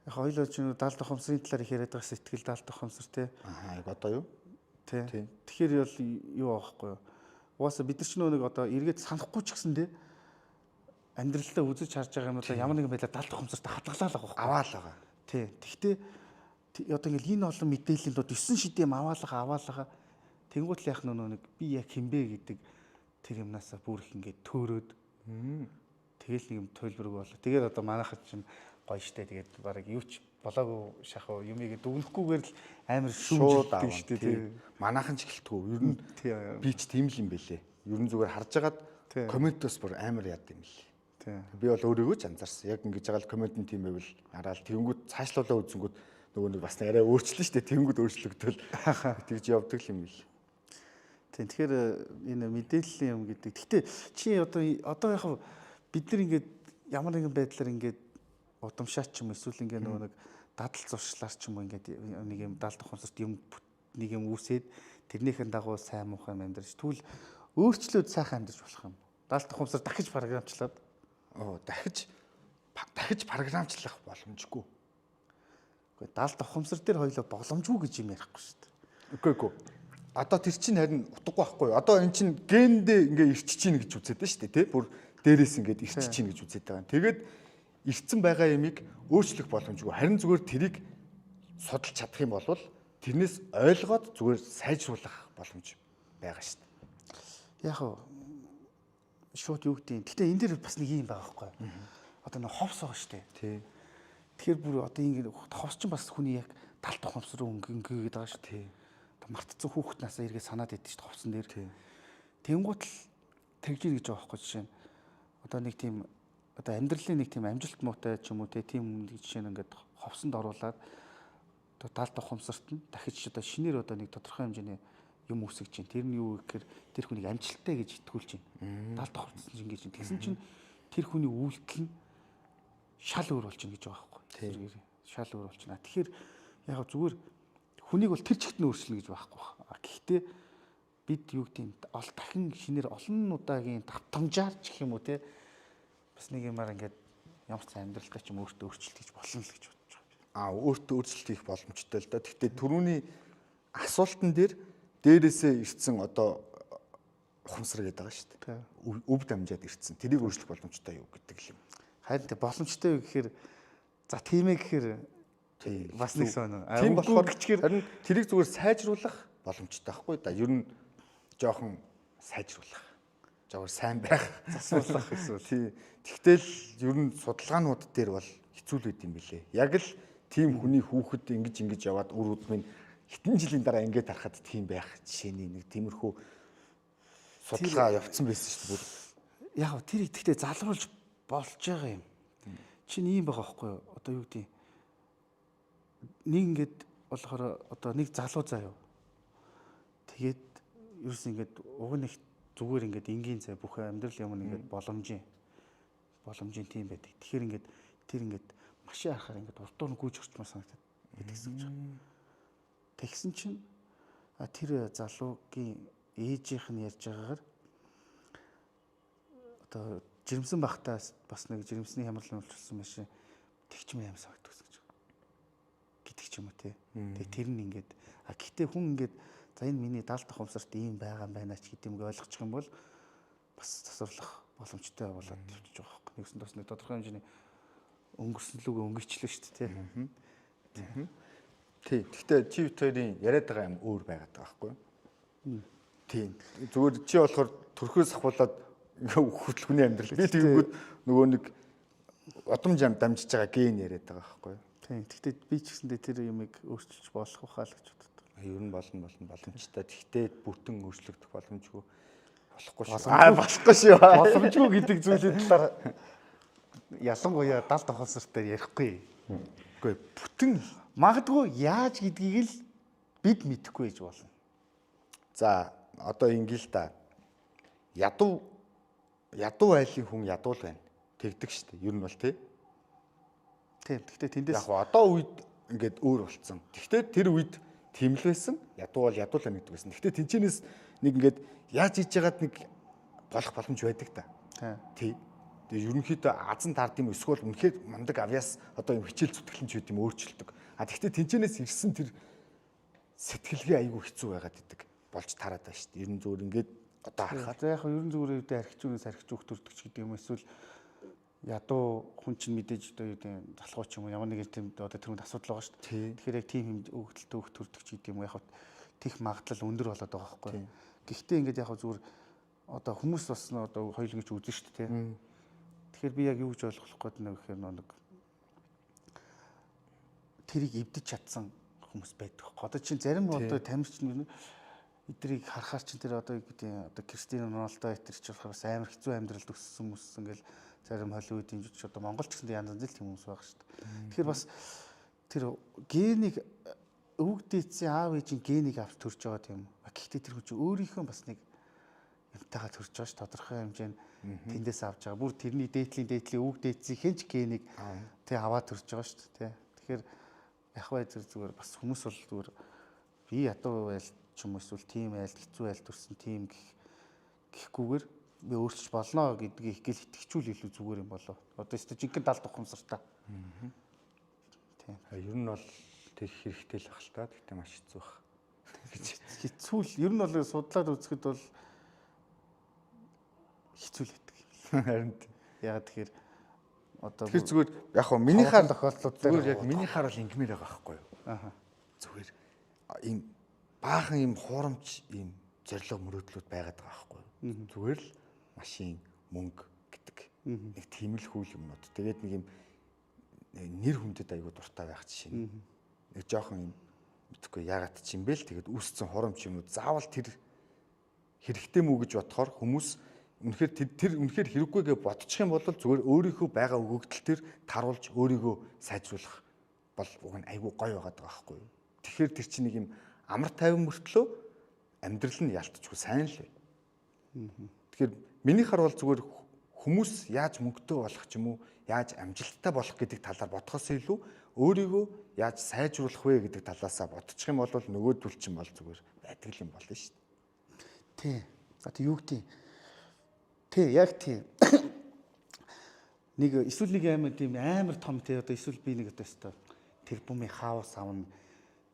яг хоёлоо ч далд ухамсарын талаар их яриад байгаа сэтгэл далд ухамсар тий. Аа яг одоо юу? Тий. Тэгэхээр бол юу аахгүй юу? Угаасаа бид нар ч нэг одоо эргээд санахгүй ч гэсэн тий амьдралдаа үзэж харж байгаа юмудаа ямар нэгэн байдлаар далд ухамсартай хадгалаа л байгаа байхгүй. Аваал байгаа. Тий. Тэгтээ одоо ингээл энэ олон мэдээллийн дод 9 шидэм аваалгаа тэнгуут л яах нэг би яг хинбэ гэдэг тэр юмнасаа бүр их ингээд төөрөөд тэгэл нэг юм төлбөрг болоо. Тэгээд одоо манайхад чинь гоё штэ. Тэгээд бараг юу ч болоогүй шахав юмыг дүгнэхгүйгээр л амар шүүмжлдэг штэ тий. Манайхан ч гэлтгүү. Ер нь би ч тийм л юм бэлээ. Ер нь зүгээр харж агаад комментоос бүр амар яд юм лээ. Би бол өөрийгөө ч анзаарсан. Яг ингэж байгаа л коммент нь тийм байвал араал тэгэнгүүт цаашлуулаа үзэнгүүт нөгөө нэг бас арай өөрчлөн штэ. Тэгэнгүүт өөрчлөгдөл тэгж явдаг юм бэл. Тийм. Тэгэхээр энэ мэдээллийн юм гэдэг. Гэтэ чи одоо яг бид нар ингээд ямар нэгэн байдлаар ингээд удамшаач юм эсвэл ингээд нөгөө нэг дадал зуршлаар ч юм уу ингээд нэг юм далд ухамсарт юм нэг юм үүсээд тэрнийхэн дагуу сайн муухай юм амьдарч тэгвэл өөрчлөөд сайхан амьдарч болох юм. Далд ухамсар дахиж програмчлаад дахиж програмчлах боломжгүй. Үгүй далд ухамсар дээр хоёлоо боломжгүй гэж юм ярихгүй шүү дээ. Үгүй. Одоо тэр чинь харин утгагүй байхгүй юу? Одоо эн чинь гендээ ингээ ирчиж чинь гэж үзээд байна шүү дээ, тий? Бүр дээрээс ингээд ирчиж чинь гэж үзээд байгаа. Тэгээд Ирсэн байгаа юмыг өөрчлөх боломжгүй. Харин зүгээр тэрийг судалж чадах юм бол тэрнээс ойлгоод зүгээр сайжруулах боломж байгаа шүү дээ. Яг шууд юу гэдэг юм. Гэтэ энэ дэр бас нэг юм байгаа байхгүй. Одоо нэг ховс байгаа шүү дээ. Тий. Тэгэхээр бүр одоо ингэ ховс чинь бас хүний яг талт ховс руу өнгө гэдэг байгаа шүү дээ. Одоо мартцсан хүүхэд насаа эргээ санаад идэв шүү дээ ховсон дээр. Тэнгуут л тэгж ийн гэж байгаа байхгүй жишээ нь. Одоо нэг тийм одоо амьдралын нэг тийм амжилт муутай ч юм уу тийм нэг жишээ нь ингээд ховсонд оруулаад одоо далд ухамсарт нь дахиж одоо шинээр одоо нэг тодорхой хэмжээний юм үүсгэж чинь. Тэр нь юу гэхээр тэр хүнийг амжилттай гэж итгүүлж чинь. Далд ухамсарт нь ингэж чинь. Тэгсэн чинь тэр хүний үйлдэл нь шал өөр болж чинь гэж байгаа байхгүй. Тэр шал өөр болчихно. Тэгэхээр яг зүгээр хүнийг бол тэр чигт нь өөрчилнө гэж байхгүй байна. Гэхдээ бид юу гэдэг юм ол дахин шинээр олон удаагийн давтамжаар ч гэх юм уу те бас нэг юмар ингээд ямар ч амьдралдаа ч юм өөртөө өөрчлөлт хийж болно л гэж бодож байгаа. А өөртөө өөрчлөлт хийх боломжтой л да. Гэхдээ түрүүний асуултан дээр дээрээсээ ирсэн одоо ухамсар гэдэг байгаа шүү дээ. Өв дамжаад ирсэн. Тэрийг өөрчлөх боломжтой юу гэдэг л юм. Харин тэ боломжтой юу гэхээр за тийм ээ гэхээр бас нэг сонио. Тийм болохоор харин тэрийг зүгээр сайжруулах боломжтой байхгүй да. Ер нь жоохон сайжруулах. Жоор сайн байх, засуулах эсвэл. Тий. Тэгтэл ер нь судалгаанууд дээр бол хэцүү л байд юм билэ. Яг л тийм хүний хүүхэд ингэж ингэж яваад үр удмын хэдэн жилийн дараа ингээд харахад тийм байх жишээний нэг тиймэрхүү судалгаа явцсан байсан шүү дээ. Яг тэр итгэхдээ залруулж болж байгаа юм. Чинь ийм байгаа байхгүй юу? Одоо юу гэдэг нэг ингээд болохоор одоо нэг залуу заа юу. Тэгээд ерөөс ингээд уг нь их зүгээр ингээд энгийн зай бүх амьдрал юм ингээд боломжийн тийм байдаг. Тэгэхээр ингээд тэр ингээд машин харахаар ингээд урдуур нь гүйж орчмоор санагдаад байдаг гэсэн чинь. Тэгсэн чинь тэр залуугийн ээжийнх нь ярьж байгаагаар одоо жирэмсэн бахтаа бас нэг жирэмсний хямрал үйлчилсэн машин тэгчмэн аим санагддаг гэсэн чинь гэдэг ч юм уу те. Тэгээ тэр нь ингээд а гэтээ хүн ингээд за энэ миний далд ухамсарт ийм байгаа юм байна ч гэдэг юм ойлгочих юм бол бас засварлах боломжтой болоод явчих байгаа байхгүй. Нэгсэн бас нэг тодорхой хэмжээний өнгөрсөн лүгөө өнгөрчлөө шүү дээ те. Тий. Гэхдээ чи бит хоёрын яриад байгаа юм өөр байгаад байгаа байхгүй юу? Тийм. Зүгээр чи болохоор төрхөөс ахуулаад хүртэл хүний амьдрал. Би тэгэнгүүт нөгөө нэг удам жам дамжиж байгаа ген яриад байгаа байхгүй юу? Тийм. Гэхдээ би ч гэсэндээ тэр юмыг өөрчилж болох байхаа л гэж боддог. Ер нь болно боломжтой. Тэгтээ бүтэн өөрчлөгдөх боломжгүй болохгүй шүү. Болохгүй шүү. Боломжгүй гэдэг зүйлийн талаар ялангуяа далд ухамсартай ярихгүй. Үгүй бүтэн магадгүй яаж гэдгийг л бид мэдэхгүй байж болно. За одоо ингээл та. Ядуу айлын хүн ядуу л байна. Тэгдэг шүү дээ. Ер нь бол тий. Тийм. Гэхдээ тэндээс яг одоо үед ингээд өөр болцсон. Гэхдээ тэр үед тийм л байсан. Ядуу бол ядуу л байна гэдэг байсан. Гэхдээ тэнчэнээс нэг ингээд яаж хийж яагаад нэг болох боломж байдаг та. Тий. Тэгээ ерөнхийдөө азан таард юм эсвэл үнэхээр мундаг авьяас одоо юм хичээл зүтгэлэн ч үт юм өөрчлөлдөг. А тэгвэл тэнчэнээс ирсэн тэр сэтгэлгээ айгүй хэцүү байгаад идэг болж тараад байна шүү дээ. Ер нь зүгээр ингээд одоо харахаар. За яг ер нь зүгээр үедээ архичүүнээс архич өөх төрдөг ч гэдэг юм эсвэл ядуу хүн чинь мэдээж одоо юу гэдэг залхуу ч юм уу ямар нэгэн тийм одоо тэр хүнд асуудал байгаа шүү дээ. Тэгэхээр яг тийм өгдөлтөй өөх төрдөг ч гэдэг юм яг тех магадлал өндөр болоод байгаа байхгүй. Гэхдээ ингээд яг зүгээр одоо хүмүүс бас одоо хоёул ингэж үзэн шүү дээ. Тэгэхээр би яг юу гэж ойлгох гээд байна гэхээр нэг тэрийг эвдэж чадсан хүмүүс байдаг. Одоо чинь зарим одоо тамирч нэг эдрийг харахаар чинь тэр одоо юу гэдэг одоо Кристиано Роналдо энэ ч болохоор бас амар хэцүү амьдралд өссөн хүмүүс ингээл зарим Холливуудын жүжигч одоо Монгол ч гэсэн янз янз л тийм хүмүүс байгаа шүү дээ. Тэгэхээр бас тэр генийг өвөг дээдсийн аав ээжийн генийг авч төрж байгаа тийм үү. Гэхдээ тэр хүн чинь өөрийнхөө бас нэг юмтайгаа төрж байгаа ш тодорхой хэмжээнд тэндээс авч байгаа. Бүр тэрний дээдлийн өвөг дээдсийнхээ ч генийг тэг аваад төрж байгаа шүү дээ. Тэгэхээр яг бай зүгээр бас хүмүүс бол зүгээр би ядуу айл ч юм уу эсвэл тийм айлд хэцүү айлд төрсэн тийм гэхгүйгээр би өөрчилж болно гэдгийг их гэл итгэжүүл илүү зүгээр юм болов. Одоо өстө жинхэнэ далд ухамсартай. Тийм. Ер нь бол тэг хэрэгтэй л ах л та. Тэгтээ маш хэцүү бах. Хэцүү л ер нь бол судлаад үзэхэд бол хэцүү л байдаг юм. Харин ягаад тэгэхээр Одоо Тэгэхээр зүгээр яг хөө миний хар тохиолдлууд зүгээр яг миний хар бол ингэмээр байгаа байхгүй юу? Аа. Зүгээр ийм баахан ийм хуурамч ийм зорилго мөрөөдлүүд байгаад байгаа байхгүй юу? Зүгээр л машин, мөнгө гэдэг нэг тийм л хүл юмнууд. Тэгээд нэг юм нэр хүндэд айгуу дуртай байх жишээ. Нэг жоохон юм мэдхгүй яагаад ч юм бэ л тэгээд үүссэн хуурамч юмнууд заавал тэр хэрэгтэй мүү гэж бодохоор хүмүүс үнэхээр тэр үнэхээр хэрэггүй гэж бодчих юм бол зүгээр өөрийнхөө байгаа өгөгдөл төр таруулж өөрийгөө сайжруулах бол уг нь айгүй гоё байгаад байгаа байхгүй юу. Тэгэхээр тэр чинь нэг юм амар тайван мөртлөө амьдрал нь ялтчгүй сайн л бай. Тэгэхээр миний хар бол зүгээр хүмүүс яаж мөнгөтэй болох ч юм уу, яаж амжилттай болох гэдэг талаар бодохоос илүү өөрийгөө яаж сайжруулах вэ гэдэг талаасаа бодчих юм бол нөгөөдөл чинь бол зүгээр байдаг юм болно шүү дээ. Тий. Одоо юу гэдэг. Тий, яг тий. Нэг эсвэл нэг амар тийм амар том тий одоо эсвэл би нэг одоо өстой тэр бумын хаус авна.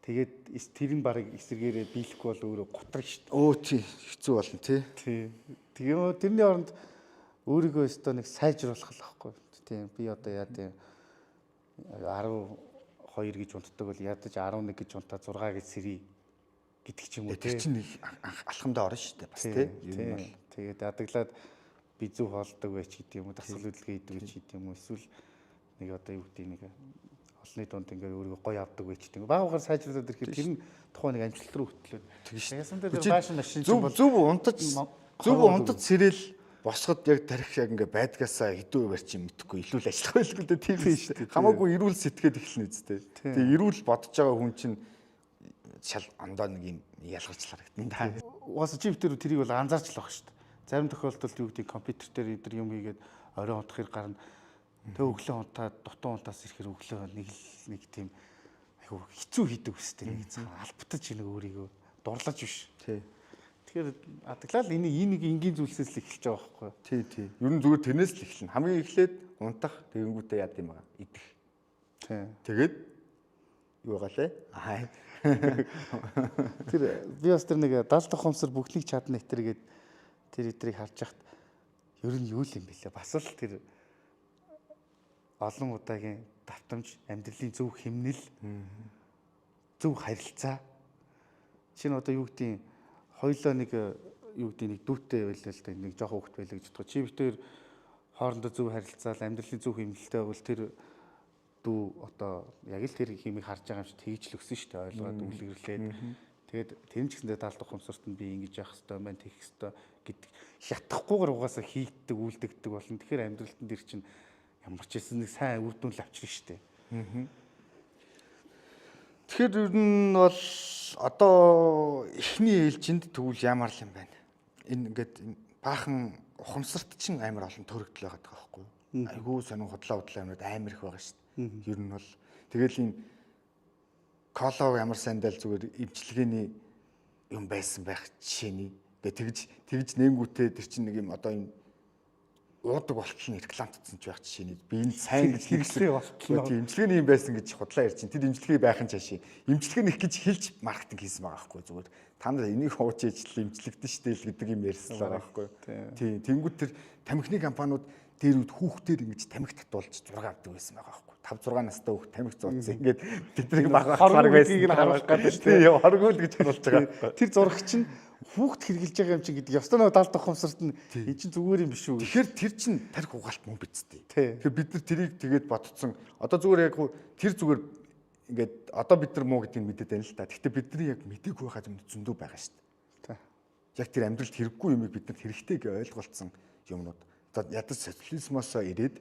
Тэгээд тэр нь баг эсэргээрээ биелэхгүй бол өөрөө гутраг шүү дээ. Өө тий, хэцүү болно тий. Тий. Тэгээ тэрний оронд өөрийгөө өстой нэг сайжруулах л байхгүй. Тийм би одоо яа тийм 12 гэж унтдаг бол ядаж 11 гэж унтаа 6 гэж сэрий гэдэг ч юм уу. Тэр чинь нэг алхамдаа орно шүү дээ бас тий. Ер нь бол тэгээд адаглаад би зөв хоолдог байж гэдэг юм уу, дасгал хөдөлгөөн хийдэг байж гэдэг юм уу, эсвэл нэг одоо юу гэдэг нэг олонний дунд ингээд өөрийгөө гоё авдаг байж гэдэг юм. Баг багаар сайжруулад ирэхэд тэр нь тухайн нэг амжилт руу хөтлөөд. Яасан дээр байшин машин чинь бол зөв унтаж зөв унтаж сэрэл босгод яг тарих яг ингээ байдгаасаа хэдэн хувиар чи мэдэхгүй илүү л ажиллах байлгүй дээ тийм шүү дээ. Хамаагүй эрүүл сэтгээд эхэлнэ үстэй. Тэгээ эрүүл бодож байгаа хүн чинь шал ондоо нэг юм ялгарч харагдана да. Угаасаа чи битэр тэрийг бол анзаарч л байгаа шүү дээ. Зарим тохиолдолд юу гэдэг компьютер дээр эдэр юм хийгээд орой унтахыг гарна. Тэгээ өглөө унтаад дутуу унтаас ирэхэр өглөө нэг л нэг тийм айгу хэцүү хийдэг үстэй нэг зам албатаж нэг өөрийгөө дурлаж биш. Тий. Тэгэхээр адаглал энэ нэг энгийн зүйлсээс л эхэлж байгаа байхгүй юу? Тий, тий. Ер нь зүгээр тэрнээс л эхэлнэ. Хамгийн эхлээд унтах тэгэнгүүтээ яд юм байгаа. Идэх. Тий. Тэгээд юу байгаа лээ? Аа. Тэр би бас тэр нэг далд ухамсар бүхнийг чадна этэр гээд тэр эдрийг харж яхад ер нь юу л юм бэлээ. Бас л тэр олон удаагийн давтамж, амьдралын зөв хэмнэл, зөв харилцаа. Чинь одоо юу гэдгийг хоёлоо нэг юу гэдгийг нэг дүүтэй байлаа л да нэг жоохон хөвгт байлаа гэж бодгоо. Чи битээр хоорондоо зөв харилцаал, амьдралын зөв хэмнэлтэй байвал тэр дүү одоо яг л тэр химийг харж байгаа юм шиг тэгж л өссөн шүү дээ. Ойлгоод үлгэрлээд. Тэгээд тэр нь ч гэсэндээ далд ухамсарт нь би ингэж явах хэвээр байна, тэгэх хэвээр гэдэг хятахгүйгээр угаасаа хийгддэг, үлдэгддэг болно. Тэгэхээр амьдралтан дээр чинь ямар ч байсан нэг сайн үр дүн л авчирна шүү дээ. Тэгэхээр ер нь бол одоо эхний ээлжинд тэгвэл ямар л юм байна. Энэ ингээд баахан ухамсарт чинь амар олон төрөгдөл байгаа байхгүй юу? Айгуу сонин худлаа худлаа юмнууд амар их байгаа шүү дээ. Ер нь бол тэгэл энэ колог ямар сайндал зүгээр имчилгээний юм байсан байх жишээний. Тэгээ тэгж нээнгүүтээ тэр чинь нэг юм одоо юм уудаг болтол нь рекламтцсан ч байх жишээний. Би энэ сайн гэж хэрэглээ болтол. Тийм имчилгээний юм байсан гэж худлаа ярьж чинь. Тэр имчилгээ байх нь цаашаа. Имчилгээ нэх гэж хэлж маркетинг хийсэн байгаа байхгүй зүгээр. Та нар энийг хууч ижил имчлэгдэн штэ л гэдэг юм ярьсан байгаа байхгүй. Тийм. Тэнгүүд тэр тамхины компаниуд дээр үед хүүхдээр ингэж тамхи татуулж зураг авдаг байсан байгаа байхгүй. 5 6 настай хүүхд тамхи зууцсан. Ингээд тэднийг баг баг байсан. Харуулах гэдэг шүү дээ. Хоргоул гэж харуулж байгаа. Тэр зураг чинь хүүхд хэрглэж байгаа юм чинь гэдэг ёстой нэг далд ухамсарт нь эн чинь зүгээр юм биш үү. Тэгэхээр тэр чинь тарих угаалт мөн биз дээ. Тэгэхээр бид нар тэрийг тэгээд бодцсон. Одоо зүгээр яг тэр зүгээр ингээд одоо бид нар муу гэдгийг мэдээд байна л та. Гэхдээ бидний яг мдээгүй байгаа юм зөндөө байгаа шүү дээ. Яг тэр амьдралд хэрэггүй юмыг бид нар хэрэгтэй гэж ойлголцсон юмнууд. За ядаж социализмоос ирээд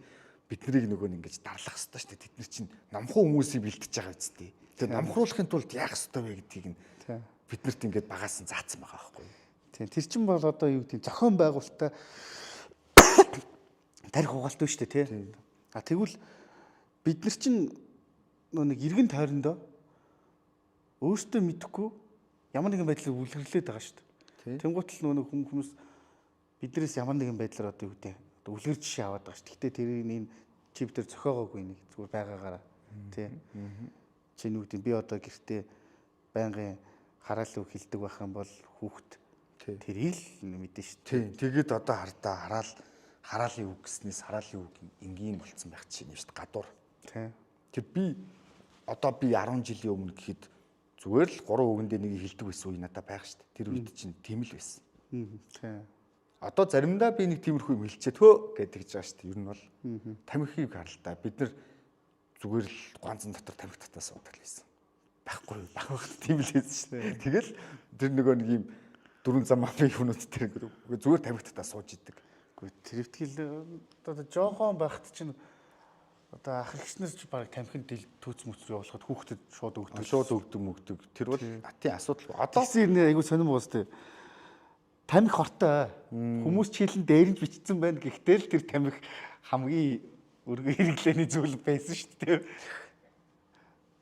биднийг нөгөө нэг ингэж дарлах хэрэгтэй шүү дээ. Тэд нар чинь номхон хүмүүсийг бэлтэж байгаа биз дээ. Тэгэхээр номхруулахын тулд яах ёстой вэ гэдгийг нь биднэрт ингээд багаас нь заасан байгаа байхгүй юу? Тийм. Тэр чинь бол одоо юу гэдэг зохион байгуулалттай тарих угаалт шүү дээ, тий. А тэгвэл бид нар чинь нөө нэг эргэн тойрондоо өөртөө мэдэхгүй ямар нэгэн байдлаар үлгэрлээд байгаа шүү дээ. Тэнгуут л нөө нэг хүмүүс биднээс ямар нэгэн байдлаар одоо юу гэдэг одоо үлгэр жишээ аваад байгаа шүү дээ. Гэтэ тэрийг энэ чи бид нар зохиогоогүй нэг зүгээр байгаагаараа тий. Чи нүг гэдэг би одоо гэртээ байнгын хараал үг хэлдэг байх юм бол хүүхэд тэрийг л мэдэн шүү дээ. Тийм. Тэгээд одоо хардаа хараал Хараалын үг гэснээс хараалын үг энгийн болцсон байх чинь юм шүү дээ, гадуур. Тий. Тэр би одоо би 10 жилийн өмнө гэхэд зүгээр л 3 үгэндээ нэг хэлдэг байсан үе надад байх шүү дээ. Тэр үед чинь тийм л байсан. Тий. Одоо заримдаа би нэг тиймэрхүү юм хэлчихээ төө гэдэг гэж байгаа шүү дээ. Ер нь бол тамхиг харалтаа бид нар зүгээр л ганцан дотор тамхи татаа суудаг л байсан. Байхгүй байх байхад тийм л байсан шүү дээ. Тэгэл тэр нөгөө нэг юм дөрвөн зам мафи хүмүүст тэр зүгээр тамхи татаа сууж идэг. Үгүй тэр ихтгэл одоо жоохон байхад чинь одоо ах эгчнэр ч баг тамхинд дэл түүц мүц рүү явуулахад хүүхдэд шууд өгдөг. Шууд өгдөг мөгдөг. Тэр бол атын асуудал. Одоо Тэгсэн юм айгу сонирн уус тээ. Тамхи хортой. Хүмүүс чийлэн дээр нь бичсэн байна. Гэхдээ л тэр тамхи хамгийн өргөн хэрэглээний зүйл байсан шүү дээ.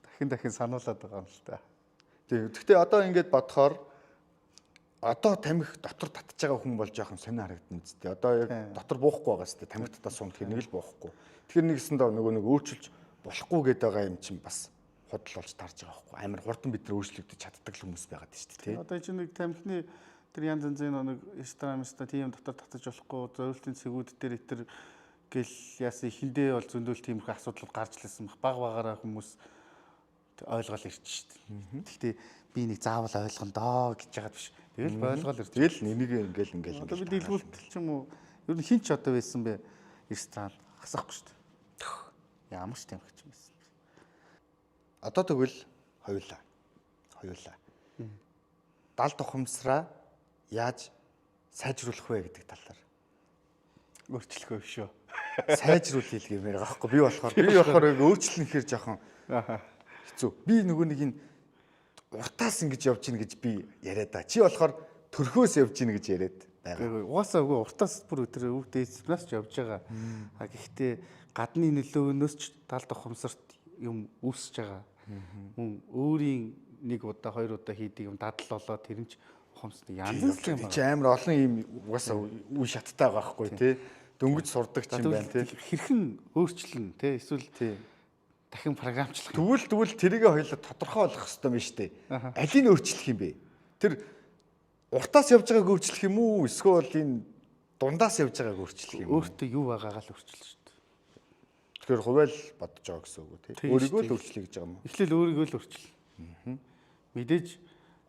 Дахин дахин сануулад байгаа юм л та. Тийм. Гэхдээ одоо ингэж бодохоор одоо тамхи дотор татж байгаа хүн бол жоохон сонин харагдана зү. Одоо яг дотор буухгүй байгаа зү. Тамхи татаа суун тэгэхээр нэг л буухгүй. Тэгэхээр нэгсэндээ нөгөө нэг өөрчилж болохгүй гэдэг байгаа юм чинь бас худал болж тарж байгаа байхгүй. Амар хурдан бид нар өөрчлөгдөж чаддаг л хүмүүс байгаад шүү дээ, тий. Одоо чинь нэг тамхины тэр янз янзын нэг Instagram тийм дотор татаж болохгүй зориултын цэгүүд дээр итэр гэл яасан эхэндээ бол зөндөөл тиймэрхүү асуудлууд гарч лсэн баг. Баг багаараа хүмүүс ойлгол ирж шít. Гэхдээ би нэг заавал ойлгоно доо гэж яагаад биш. Тэгэл ойлгол ирж. Тэгэл энийг ингээл ингээл. Одоо би дэлгүүлтэл ч юм уу ер нь хин ч одоо байсан бэ? Ресторан хасахгүй шүү дээ. Ямар ч тамхич юм байсан. Одоо тэгвэл хоёулаа. Хоёулаа. Далд ухамсараа яаж сайжруулах вэ гэдэг талаар. Өөрчлөх вэ шүү. Сайжруулъя л гэмээр байгаа байхгүй. Би болохоор өөрчлөн гэхээр жоохон хэцүү. Би нөгөө нэг энэ уртаас ингэж явж гин гэж би яриад та. Чи болохоор төрхөөс явж гин гэж яриад байгаа. Угаасаа үгүй уртаас бүр өдөр өв дээдснаас ч явж байгаа. А гэхдээ гадны нөлөөнөөс ч талд ухамсарт юм үүсэж байгаа. Мөн өөрийн нэг удаа хоёр удаа хийдэг юм дадал болоод тэр нь ч ухамсарт янз л юм байна. Чи амар олон юм угаасаа үе шаттай байгаа байхгүй тий. Дөнгөж сурдаг ч юм байна тий. Хэрхэн өөрчлөн тий эсвэл дахин програмчлах. Тэгвэл тэрийг хоёулаа тодорхой болгох хэрэгтэй юм шүү дээ. Алийг өөрчлөх юм бэ? Тэр уртаас явж байгааг өөрчлөх юм уу? Эсвэл энэ дундаас явж байгааг өөрчлөх юм уу? Өөртөө юу байгаагаа л өөрчлөн шүү дээ. Тэгэхээр хувиал бодож байгаа гэсэн үг үү тий? Өөрийгөө л өөрчлөе гэж байгаа юм уу? Эхлээл өөрийгөө л өөрчлөн. Мэдээж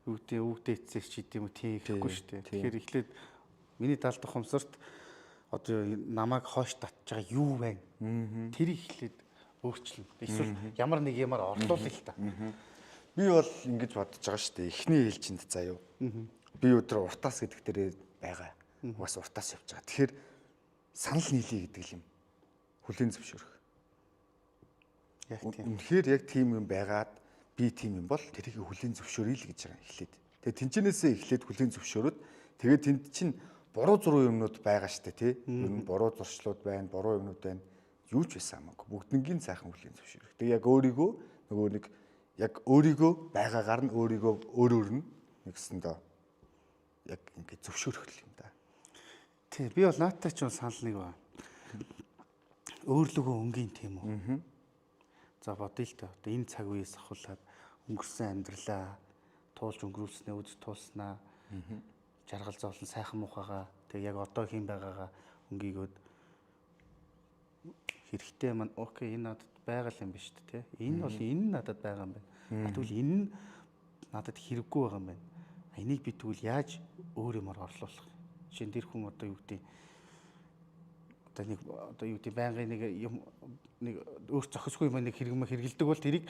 юу гэдэг өвдөө эцсээс ч идэм үү тийм ихгүй шүү дээ. Тэгэхээр эхлээд миний далд ухамсарт одоо намайг хойш татж байгаа юу байна? Тэрийг эхлээд өөрчлөн. Эсвэл ямар нэг юмар орлуулъя л та. Би бол ингэж бодож байгаа шүү дээ. Эхний ээлжинд заяа. Би өдөр уртаас гэдэг дээр байгаа. Угаас уртаас явж байгаа. Тэгэхээр санал нийлэе гэдэг юм. Хүлийн зөвшөөрөх. Яг тийм. Үнэхээр яг тийм юм байгаад би тийм юм бол тэрийг хүлийн зөвшөөрөе л гэж байгаа эхлээд. Тэгээ тэнчэнээсээ эхлээд хүлийн зөвшөөрөөд тэгээ тэнд чинь буруу зуруу юмнууд байгаа шүү дээ, тий. Ер нь буруу зуршлууд байна, буруу юмнууд байна. Юу ч байсан хамаагүй. Бүгднгийн сайхан хүлийн зөвшөөрөх. Тэгээ яг өөрийгөө нөгөө нэг яг өөрийгөө байгаагаар нь өөрийгөө өөрөөр нь нэгсэндээ яг ингэ зөвшөөрөх юм да. Тий, би бол наадтай ч юм санал нэг байна. Өөрлөгөө өнгийн тийм үү? За бодъё л та. Одоо энэ цаг үеэс ахуулаад өнгөрсөн амьдралаа туулж өнгөрүүлснээ үз туулснаа жаргал зовлон сайхан муухайгаа тэг яг одоо хэн байгаагаа өнгийгөөд хэрэгтэй маань окей энэ надад байгаа юм биш үү те. Энэ бол энэ надад байгаа юм байна. А тэгвэл энэ нь надад хэрэггүй байгаа юм байна. Энийг би тэгвэл яаж өөр юмар орлуулах вэ? Жишээ нь тэр хүн одоо юу гэдэг одоо нэг одоо юу гэдэг байнгын нэг юм нэг өөр зохисгүй юм нэг хэрэг хэрэгэлдэг бол тэрийг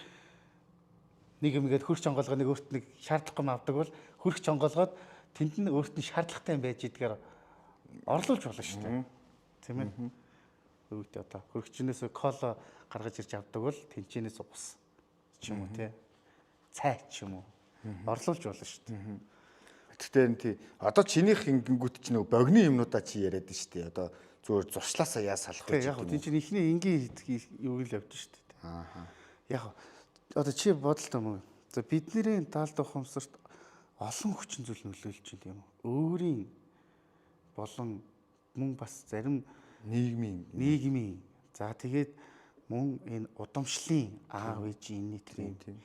нэг юм ингээд хөрч онгоолгоо нэг өөрт нэг шаардлагагүй юм авдаг бол хөрч онгоолгоод тэнд нь өөрт нь шаардлагатай юм байж идгээр орлуулж болно шүү дээ. Тийм ээ. Өвдөө одоо хөргчнээс кола гаргаж ирж авдаг бол тэнчэнээс ус ч юм уу те. Цай ч юм уу. Орлуулж болно шүү дээ. Гэхдээ энэ тий одоо чинийх ингэнгүүт чи нөгөө богино юмнуудаа чи яриад шүү дээ. Одоо зүгээр зуршлаасаа яа салах вэ? Яг тийм чинь эхний энгийн юу л явж шүү дээ. Аа. Яг одоо чи бодолтой юм уу? За бидний даалд ухамсарт олон хүчин зүйл нөлөөлж байна тийм үү? Өөрийн болон мөн бас зарим нийгмийн за тэгээд мөн энэ удамшлын аав ээж энэний тэр тийм.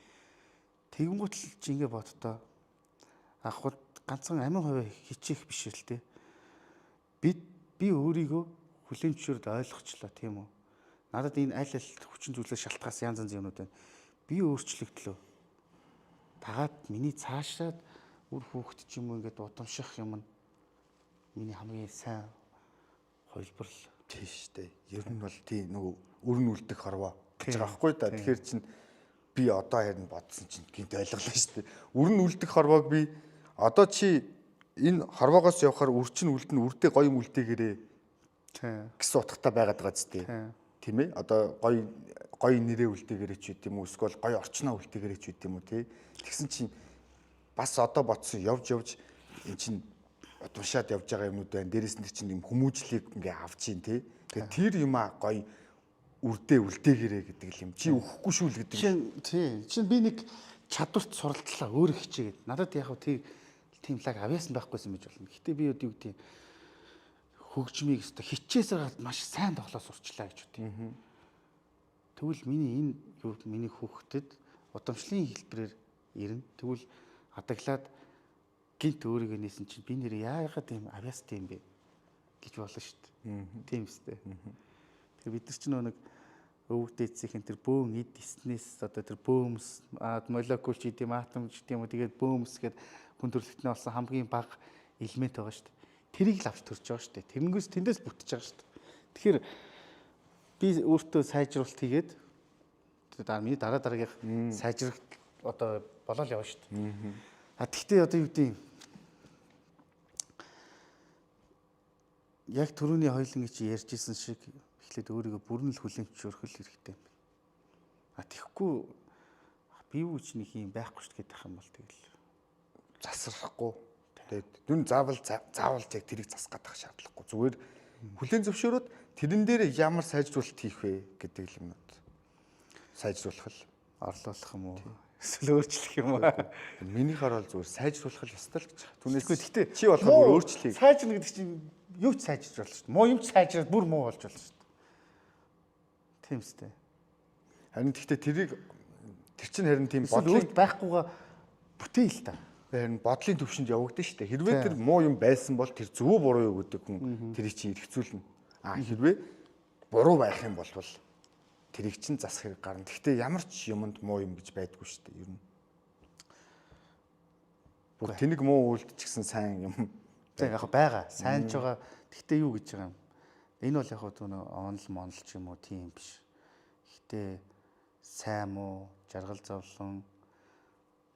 Тэгэнгүүт л чи ингэ боддоо анхуд ганцхан амин хувиа хичээх биш л те. Би өөрийгөө Хүлээн зөвшөөрөд ойлгочлоо, тийм үү? Надад энэ аль аль хүчин зүйлээс шалтгаалсан янз янзын юмнууд байна. Би өөрчлөгдлөө. Тагаад миний цаашаад үр хүүхэд ч юм уу ингээд удамших юм нь миний хамгийн сайн хувилбар л Тийм шүү дээ. Ер нь бол тий нөгөө өр нь үлдэх хорвоо гэж байгаа байхгүй да. Тэгэхээр чин би одоо харин бодсон чинь гинт ойлголоо шүү дээ. Өр нь үлдэх хорвоог би одоо чи энэ хорвоогоос явахаар үр чинь үлдэн үрдээ гоё юм үлдээгээрээ гэсэн утгатай байгаад байгаа зү. Тийм ээ. Одоо гоё гоё нэрээ үлдээгээрээ ч үт юм уу эсвэл гоё орчноо үлдээгээрээ ч үт юм уу тий. Тэгсэн чинь бас одоо бодсон явж явж эн чинь удамшаад явж байгаа юмнууд байна. Дээрээс нь чинь юм хүмүүжлийг ингээ авч чинь тий. Тэгээ тэр юм а гоё үрдээ үлдээгээрээ гэдэг л юм. Чи өгөхгүй шүү л гэдэг. Чинь тий. Чинь би нэг чадварт суралцлаа өөрөө хичээгээд. Надад яг хөө тийм лаг авьяасан байхгүйсэн гэж болно. Гэтэ би юу гэдэг хөгжмийг өстө хичээсээр маш сайн тоглоо сурчлаа гэж үү. Тэгвэл миний энэ юу миний хүүхдэд удамшлын хэлбэрээр ирнэ. Тэгвэл адаглаад гинт өөрийгөө нээсэн чинь би нэр яагаад ийм авьяастай юм бэ гэж болно шүү дээ. Тийм үстэй. Тэгэхээр бид нар чинь нэг өвөг дээдсийн тэр бөөн эд эснээс одоо тэр бөөмс молекул ч гэдэм атом ч гэдэм үү тэгээд бөөмс гээд хүн төрөлхтний болсон хамгийн бага элемент байгаа шүү дээ. Тэрийг л авч төрж байгаа шүү дээ. Тэрнгээс тэндээс бүтэж байгаа шүү дээ. Тэгэхээр би өөртөө сайжруулалт хийгээд дараа миний дараа дараагийнх сайжрах одоо болол явна шүү дээ. А тэгтээ одоо юу гэдэг яг түрүүний хоёулангийн чи ярьж исэн шиг эхлээд өөрийгөө бүрэн л хүлээн зөвшөөрөх л хэрэгтэй юм байна. А тэгэхгүй би юу ч нэг юм байхгүй шүү гэдэг юм бол тэгэл засрахгүй. Тэгээд нүн заавал заавал яг тэрийг засах гэдэг шаардлагагүй. Зүгээр хүлээн зөвшөөрөөд тэрэн дээр ямар сайжруулалт хийх вэ гэдэг юмнууд сайжруулах л орлуулах юм уу? Эсвэл өөрчлөх юм уу? Минийхаар бол зүгээр сайжруулах л ёстой л гэж байгаа. Түүнээс гэхдээ чи болохоор өөрчлөе. Сайжрна гэдэг чинь юу ч сайжирч болно шүү дээ. Муу юм ч сайжраад бүр муу болж болно шүү дээ. Тийм үстэй. Харин гэхдээ тэрийг тэр чинь харин тийм бодлын байхгүйгаа бүтээл та. Харин бодлын төвшөнд явагдана шүү дээ. Хэрвээ тэр муу юм байсан бол тэр зөв буруу юу гэдэг хүн тэрийг чинь эргцүүлнэ. А хэрвээ буруу байх юм бол тэрийг чинь засах хэрэг гарна. Гэхдээ ямар ч юмд муу юм гэж байдгүй шүү дээ. Ер нь. Бүр тэнэг муу үйлдчихсэн сайн юм. Тэг яг байгаа. Сайн ч байгаа. Гэхдээ юу гэж байгаа юм? Энэ бол яг хөө онол монол ч юм уу тийм биш. Гэхдээ сайн муу, жаргал зовлон,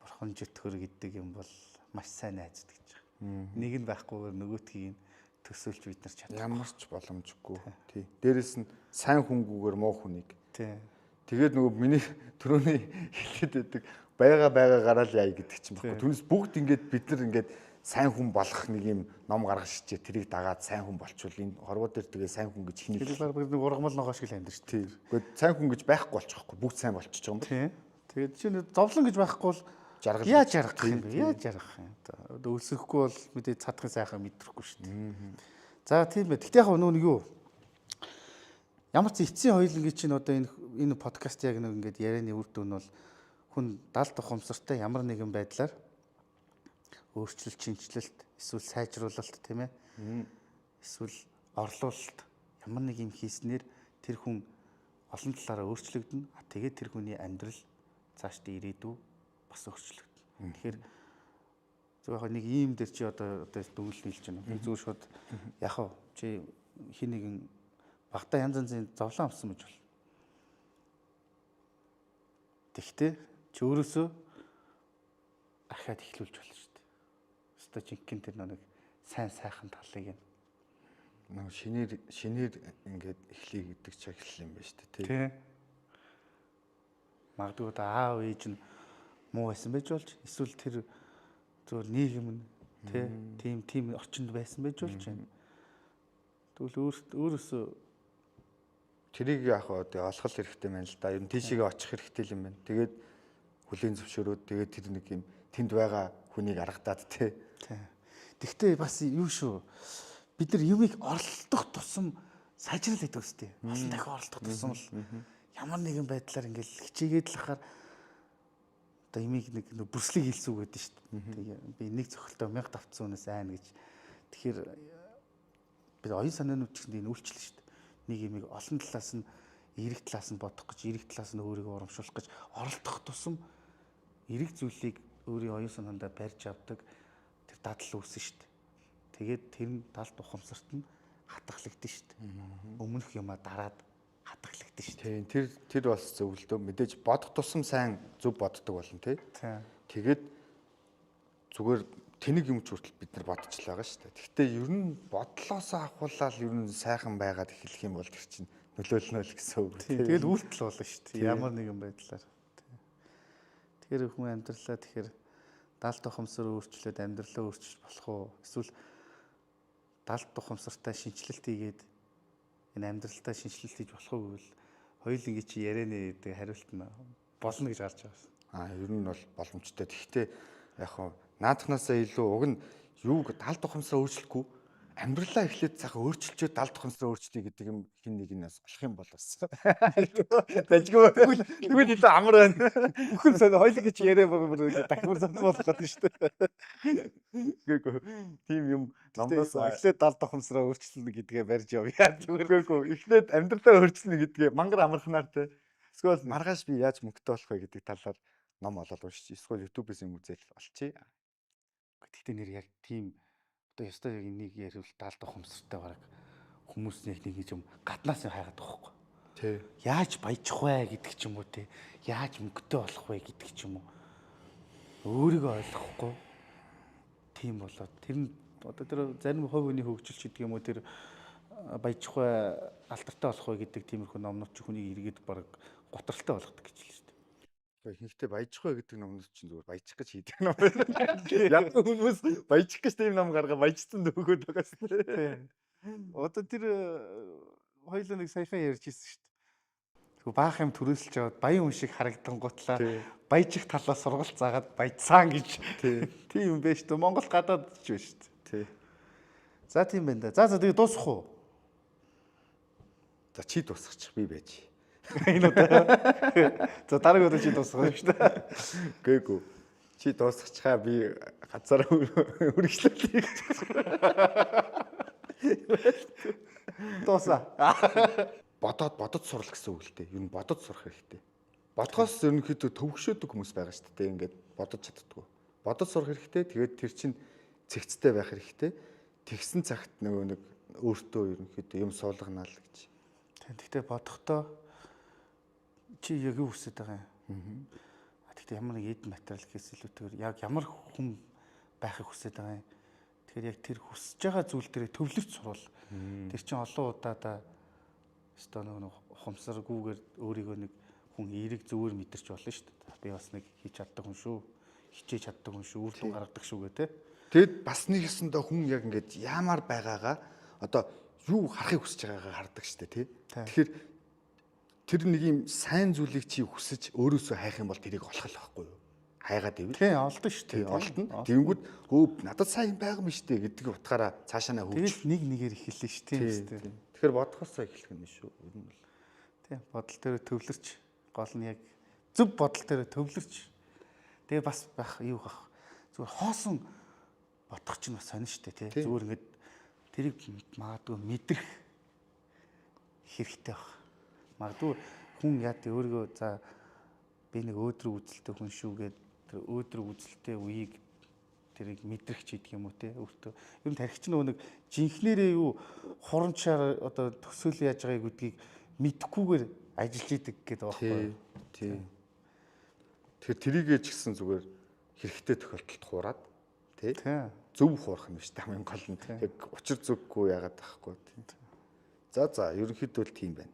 бурхан жөтгөр гэдэг юм бол маш сайн найздаг гэж байгаа. Нэг нь байхгүйгээр нөгөөтгийг нь төсөөлж бид нар чадахгүй. Ямар ч боломжгүй. Тий. Дээрэс нь сайн хүнгүүгээр муу хүнийг. Тий. Тэгээд нөгөө миний түрүүний хэлээд байдаг байгаа гараал яа гэдэг чинь баггүй. Түүнээс бүгд ингээд бид нар ингээд сайн хүн болох нэг юм ном гаргаж шичээ тэрийг дагаад сайн хүн болчвол энэ хорвоо дээр тэгээ сайн хүн гэж хинэ. Тэр баг нэг ургамал ногоо шиг л амьд шүү дээ. Гэхдээ сайн хүн гэж байхгүй болчихгүй бүгд сайн болчихж байгаа юм байна. Тий. Тэгээд чинь зовлон гэж байхгүй бол жаргал яаж жаргах юм бэ? Яаж жаргах юм? Одоо өлсөхгүй бол мэдээ цадахын сайхан мэдрэхгүй шүү дээ. За тийм ээ. Гэхдээ яг нөө нэг юу? Ямар ч эцсийн хоёулангийн чинь одоо энэ подкаст яг нэг ингээд ярианы үр дүн нь бол хүн далд ухамсартай ямар нэгэн байдлаар өөрчлөлт, шинэчлэлт, эсвэл сайжруулалт тийм ээ. Эсвэл орлуулалт ямар нэг юм хийснээр тэр хүн олон талаараа өөрчлөгдөнө. Тэгээд тэр хүний амьдрал цаашдаа ирээдүй бас өөрчлөгдөнө. Тэгэхээр зөв яг нэг ийм дээр чи одоо дүгнэлт нийлж байна. Би зүгээр шууд яг хав чи хин нэгэн багтаа янз янзын зовлон авсан гэж болно. Тэгтээ чи өөрөөсөө ахиад эхлүүлж болно шүү дээ. Өстой жинхэнэ тэр нэг сайн сайхан талыг нь нэг шинээр ингээд эхлэе гэдэг чиглэл юм байна шүү дээ. Тий. Магадгүй одоо аав ээж нь муу байсан байж болж эсвэл тэр зөвхөн нийгэм нь тий тийм орчинд байсан байж болж байна. Тэгвэл өөрөөсөө тэрийг яг хаа олох хэрэгтэй байна л да. Ер нь тийшээгээ очих хэрэгтэй юм байна. Тэгээд хүлийн зөвшөөрөөд тэгээд тэр нэг юм тэнд байгаа хүнийг аргадаад тий. Тэгтээ бас юу шүү. Бид нар юмыг оролдох тусам сайжрал гэдэг үстэй. Олон дахин оролдох тусам л ямар нэгэн байдлаар ингээл хичээгээд л хахаар одоо юмыг нэг бүрслийг хийлсэн үг гэдэг шүү дээ. Тэгээ би нэг цохилтоо 1000 давтсан хүнээс айн гэж. Тэгэхээр бид оюун санааны үчигэнд энэ үйлчлэн шүү дээ. Нэг юмыг олон талаас нь, эерэг талаас нь бодох гэж, эерэг талаас нь өөрийгөө урамшуулах гэж оролдох тусам эерэг зүйлийг өөрийн оюун санаандаа барьж авдаг тэр дадал үүснэ шүү дээ. Тэгээд тэр нь далд ухамсарт нь хатгалагдана шүү дээ. Өмнөх юмаа дараад хатгалагдана шүү дээ. Тийм, тэр бас зөв л дөө. Мэдээж бодох тусам сайн зөв боддог болно тий. Тэгээд зүгээр тэнэг юм ч хүртэл бид нар бодчихл байгаа шүү дээ. Гэхдээ ер нь бодлоосоо авахулаад ер нь сайхан байгаад эхлэх юм бол тэр чинь нөлөөлнө л гэсэн үг. Тэгэл үйлдэл болно шүү дээ. Ямар нэгэн байдлаар. Тэгэхээр хүн амьдралаа тэгэхээр далд ухамсар өөрчлөөд амьдралаа өөрчилж болох уу? Эсвэл далд ухамсартай шинэчлэлт хийгээд энэ амьдралдаа шинэчлэлт хийж болох уу гэвэл хоёулангийн чи ярианы гэдэг хариулт нь болно гэж гарч байгаа. Аа, ер нь бол боломжтой. Гэхдээ яг хаа наадхнаасаа илүү уг нь юуг далд ухамсараа өөрчлөхгүй амьдралаа эхлээд сайхан өөрчилчөөд далд ухамсараа өөрчлөе гэдэг юм хин нэг нь бас болох юм бол бас дажгүй. Тэгвэл илүү амар байна. Бүхэн сонь хоёулангийн чи яриа бүр дахимар сонь болох гэдэг шүү дээ. Үгүй тийм юм номноос эхлээд далд ухамсараа өөрчлөнө гэдгээ барьж явъя. Зүгээр үгүй эхлээд амьдралаа өөрчилнө гэдгээ мангар амархнаар те. Эсвэл маргааш би яаж мөнгөтэй болох вэ гэдэг талаар ном олоод уншиж, эсвэл YouTube-ээс юм үзэл болчихъя. Гэхдээ нэр яг тийм одоо ёстой яг энийг ярил далд ухамсартай бараг хүмүүс нэг нэг юм гаднаас хайгаад байгаа байхгүй. Тий. Яаж баяжих вэ гэдэг ч юм уу те. Яаж мөнгөтэй болох вэ гэдэг ч юм уу. Өөрийгөө ойлгохгүй тийм болоод тэр нь одоо тэр зарим хувь хүний хөгжил ч гэдэг юм уу тэр баяжих вэ, алдартай болох вэ гэдэг тиймэрхүү номнууд чи хүнийг эргээд бараг готролтой болгодог гэж хэлсэн шүү дээ. Ихэнхдээ баяжих вэ гэдэг номнууд чинь зүгээр баяжих гэж хийдэг ном байна. Яг хүмүүс баяжих гэж тийм ном гаргаа баяжсан дөөгөөд байгаа шүү дээ. Одоо тэр хоёулаа нэг саяхан ярьж ирсэн шүү дээ. Тэгвэл баах юм төрөөсөлж аваад баян хүн шиг харагдангуутлаа баяжих талаас сургалт заагаад баяжсан гэж. Тийм юм байна шүү дээ. Монгол гадаад ч байна шүү дээ. Тий. За тийм байна да. За тэгээ дуусах уу? За чи дуусгачих би байж. Энэ удаа. За дараагийн удаа чи дуусгах юм шүү дээ. Гээгүй. Чи дуусгачихаа би газараа үргэлжлүүлье гэж. Дуусаа. Бодоод бодож сурал гэсэн үг л дээ. Ер нь бодож сурах хэрэгтэй. Бодгоос ерөнхийдөө төвөгшөөдөг хүмүүс байгаа шүү дээ. Ингээд бодож чаддаггүй. Бодож сурах хэрэгтэй. Тэгээд тэр чинь цэгцтэй байх хэрэгтэй. Тэгсэн цагт нөгөө нэг өөртөө ерөнхийдөө юм суулганаа л гэж. Тэгтээ бодохдоо чи яг юу хүсэж байгаа юм? Тэгтээ ямар нэг эд материал гэхээс илүүтэйгээр яг ямар хүн байхыг хүсэж байгаа юм? Тэгэхээр яг тэр хүсэж байгаа зүйл дээрээ төвлөрч сурвал. Тэр чинь олон удаадаа өстой нэг ухамсаргүйгээр өөрийгөө нэг хүн эерэг зөвөр мэдэрч болно шүү дээ. Би бас нэг хийж чаддаг хүн шүү. Хичээж чаддаг хүн шүү. Үр дүн гаргадаг шүү гэх тээ. Тэгэд бас нэг ёсондоо хүн яг ингээд яамаар байгаагаа одоо юу харахыг хүсэж байгаагаа хардаг шүү дээ тий. Тэгэхээр тэр нэг юм сайн зүйлийг чи хүсэж өөрөөсөө хайх юм бол тэрийг олох л байхгүй юу? Хайгаад ивэл. Тий, олдно шүү дээ. Тий, олдно. Тэнгүүд хөө надад сайн юм байгаа юм шүү дээ гэдэг утгаараа цаашаа наа хөгжил. Тэгэл нэг нэгээр эхэллээ шүү дээ. Тийм. Тэгэхээр бодохоосоо эхлэх юм шүү. Ер нь бол. Тий, бодол дээр төвлөрч гол нь яг зөв бодол дээр төвлөрч. Тэгээ бас байх юу хах. Зүгээр хоосон бодох чинь бас сонин шүү дээ тий. Зүгээр ингээд тэрийг магадгүй мэдрэх хэрэгтэй баг. Магадгүй хүн яа тий өөрийгөө за би нэг өөдрөг үзэлтэй хүн шүү гээд тэр өөдрөг үзэлтэй үеийг тэрийг мэдрэх ч гэдэг юм уу те өөртөө. Ер нь тархич нөгөө нэг жинхнэрээ юу хурамчаар одоо төсөөл яаж байгааг гэдгийг мэдэхгүйгээр ажиллаж идэг гэдэг байгаа байхгүй. Тий. Тэгэхээр тэрийгээ ч гэсэн зүгээр хэрэгтэй тохиолдолд хуураад тий. Зөв хуурах юм шүү дээ хамгийн гол нь. Яг учир зүггүй яагаад байхгүй тий. За за ерөнхийдөө л тийм байна.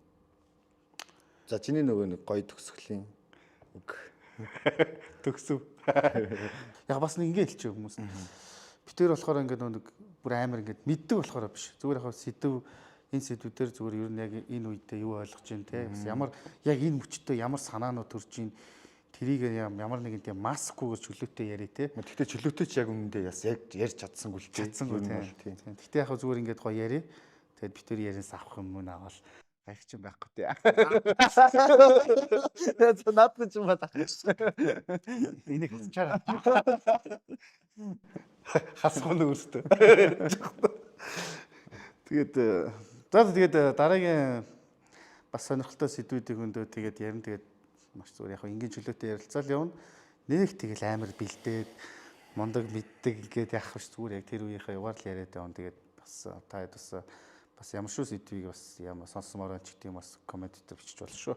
За чиний нөгөө нэг гоё төгсгөлийн үг. Төгсөв. Яг бас нэг ингэ хэлчихв хүмүүс. Би тэр болохоор ингээд нэг бүр амар ингээд мэддэг болохоор биш. Зүгээр яг сэдв энэ сэдвүүдээр зүгээр ер нь яг энэ үедээ юу ойлгож байна те. Бас ямар яг энэ мөчтөө ямар санаанууд төрж байна. Тэрийг ямар нэгэн тийм маскгүйгээр чөлөөтэй яриа те. Гэхдээ чөлөөтэй ч яг үнэндээ яс яг ярьж чадсангүй л те. Чадсангүй тийм. Гэхдээ яг зүгээр ингээд гоё яриа. Тэгээд би тэр ярианаас авах юм уу аваад гайхч юм байхгүй те. За наадах юм байна. Энийг хасчаараа. Хасгуу өөртөө. Тэгээд За, тэгээд дараагийн бас сонирхолтой сэдвүүдийг хөндөө тэгээд ярина, тэгээд маш зүгээр яг энгийн чөлөөтэй ярилцаал явна. Нэг тэгэл амар бэлдээд мундаг мэддэг ингээд яах вэ, зүгээр яг тэр үеийнхээ югаар л яриад явна. Тэгээд бас та хэд бас ямар шүү сэдвийг бас ямар сонсомоор ч гэдэг юм, бас comment дээр бичиж болно шүү.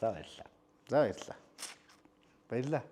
За, баярлалаа. За, баярлалаа. Баярлалаа.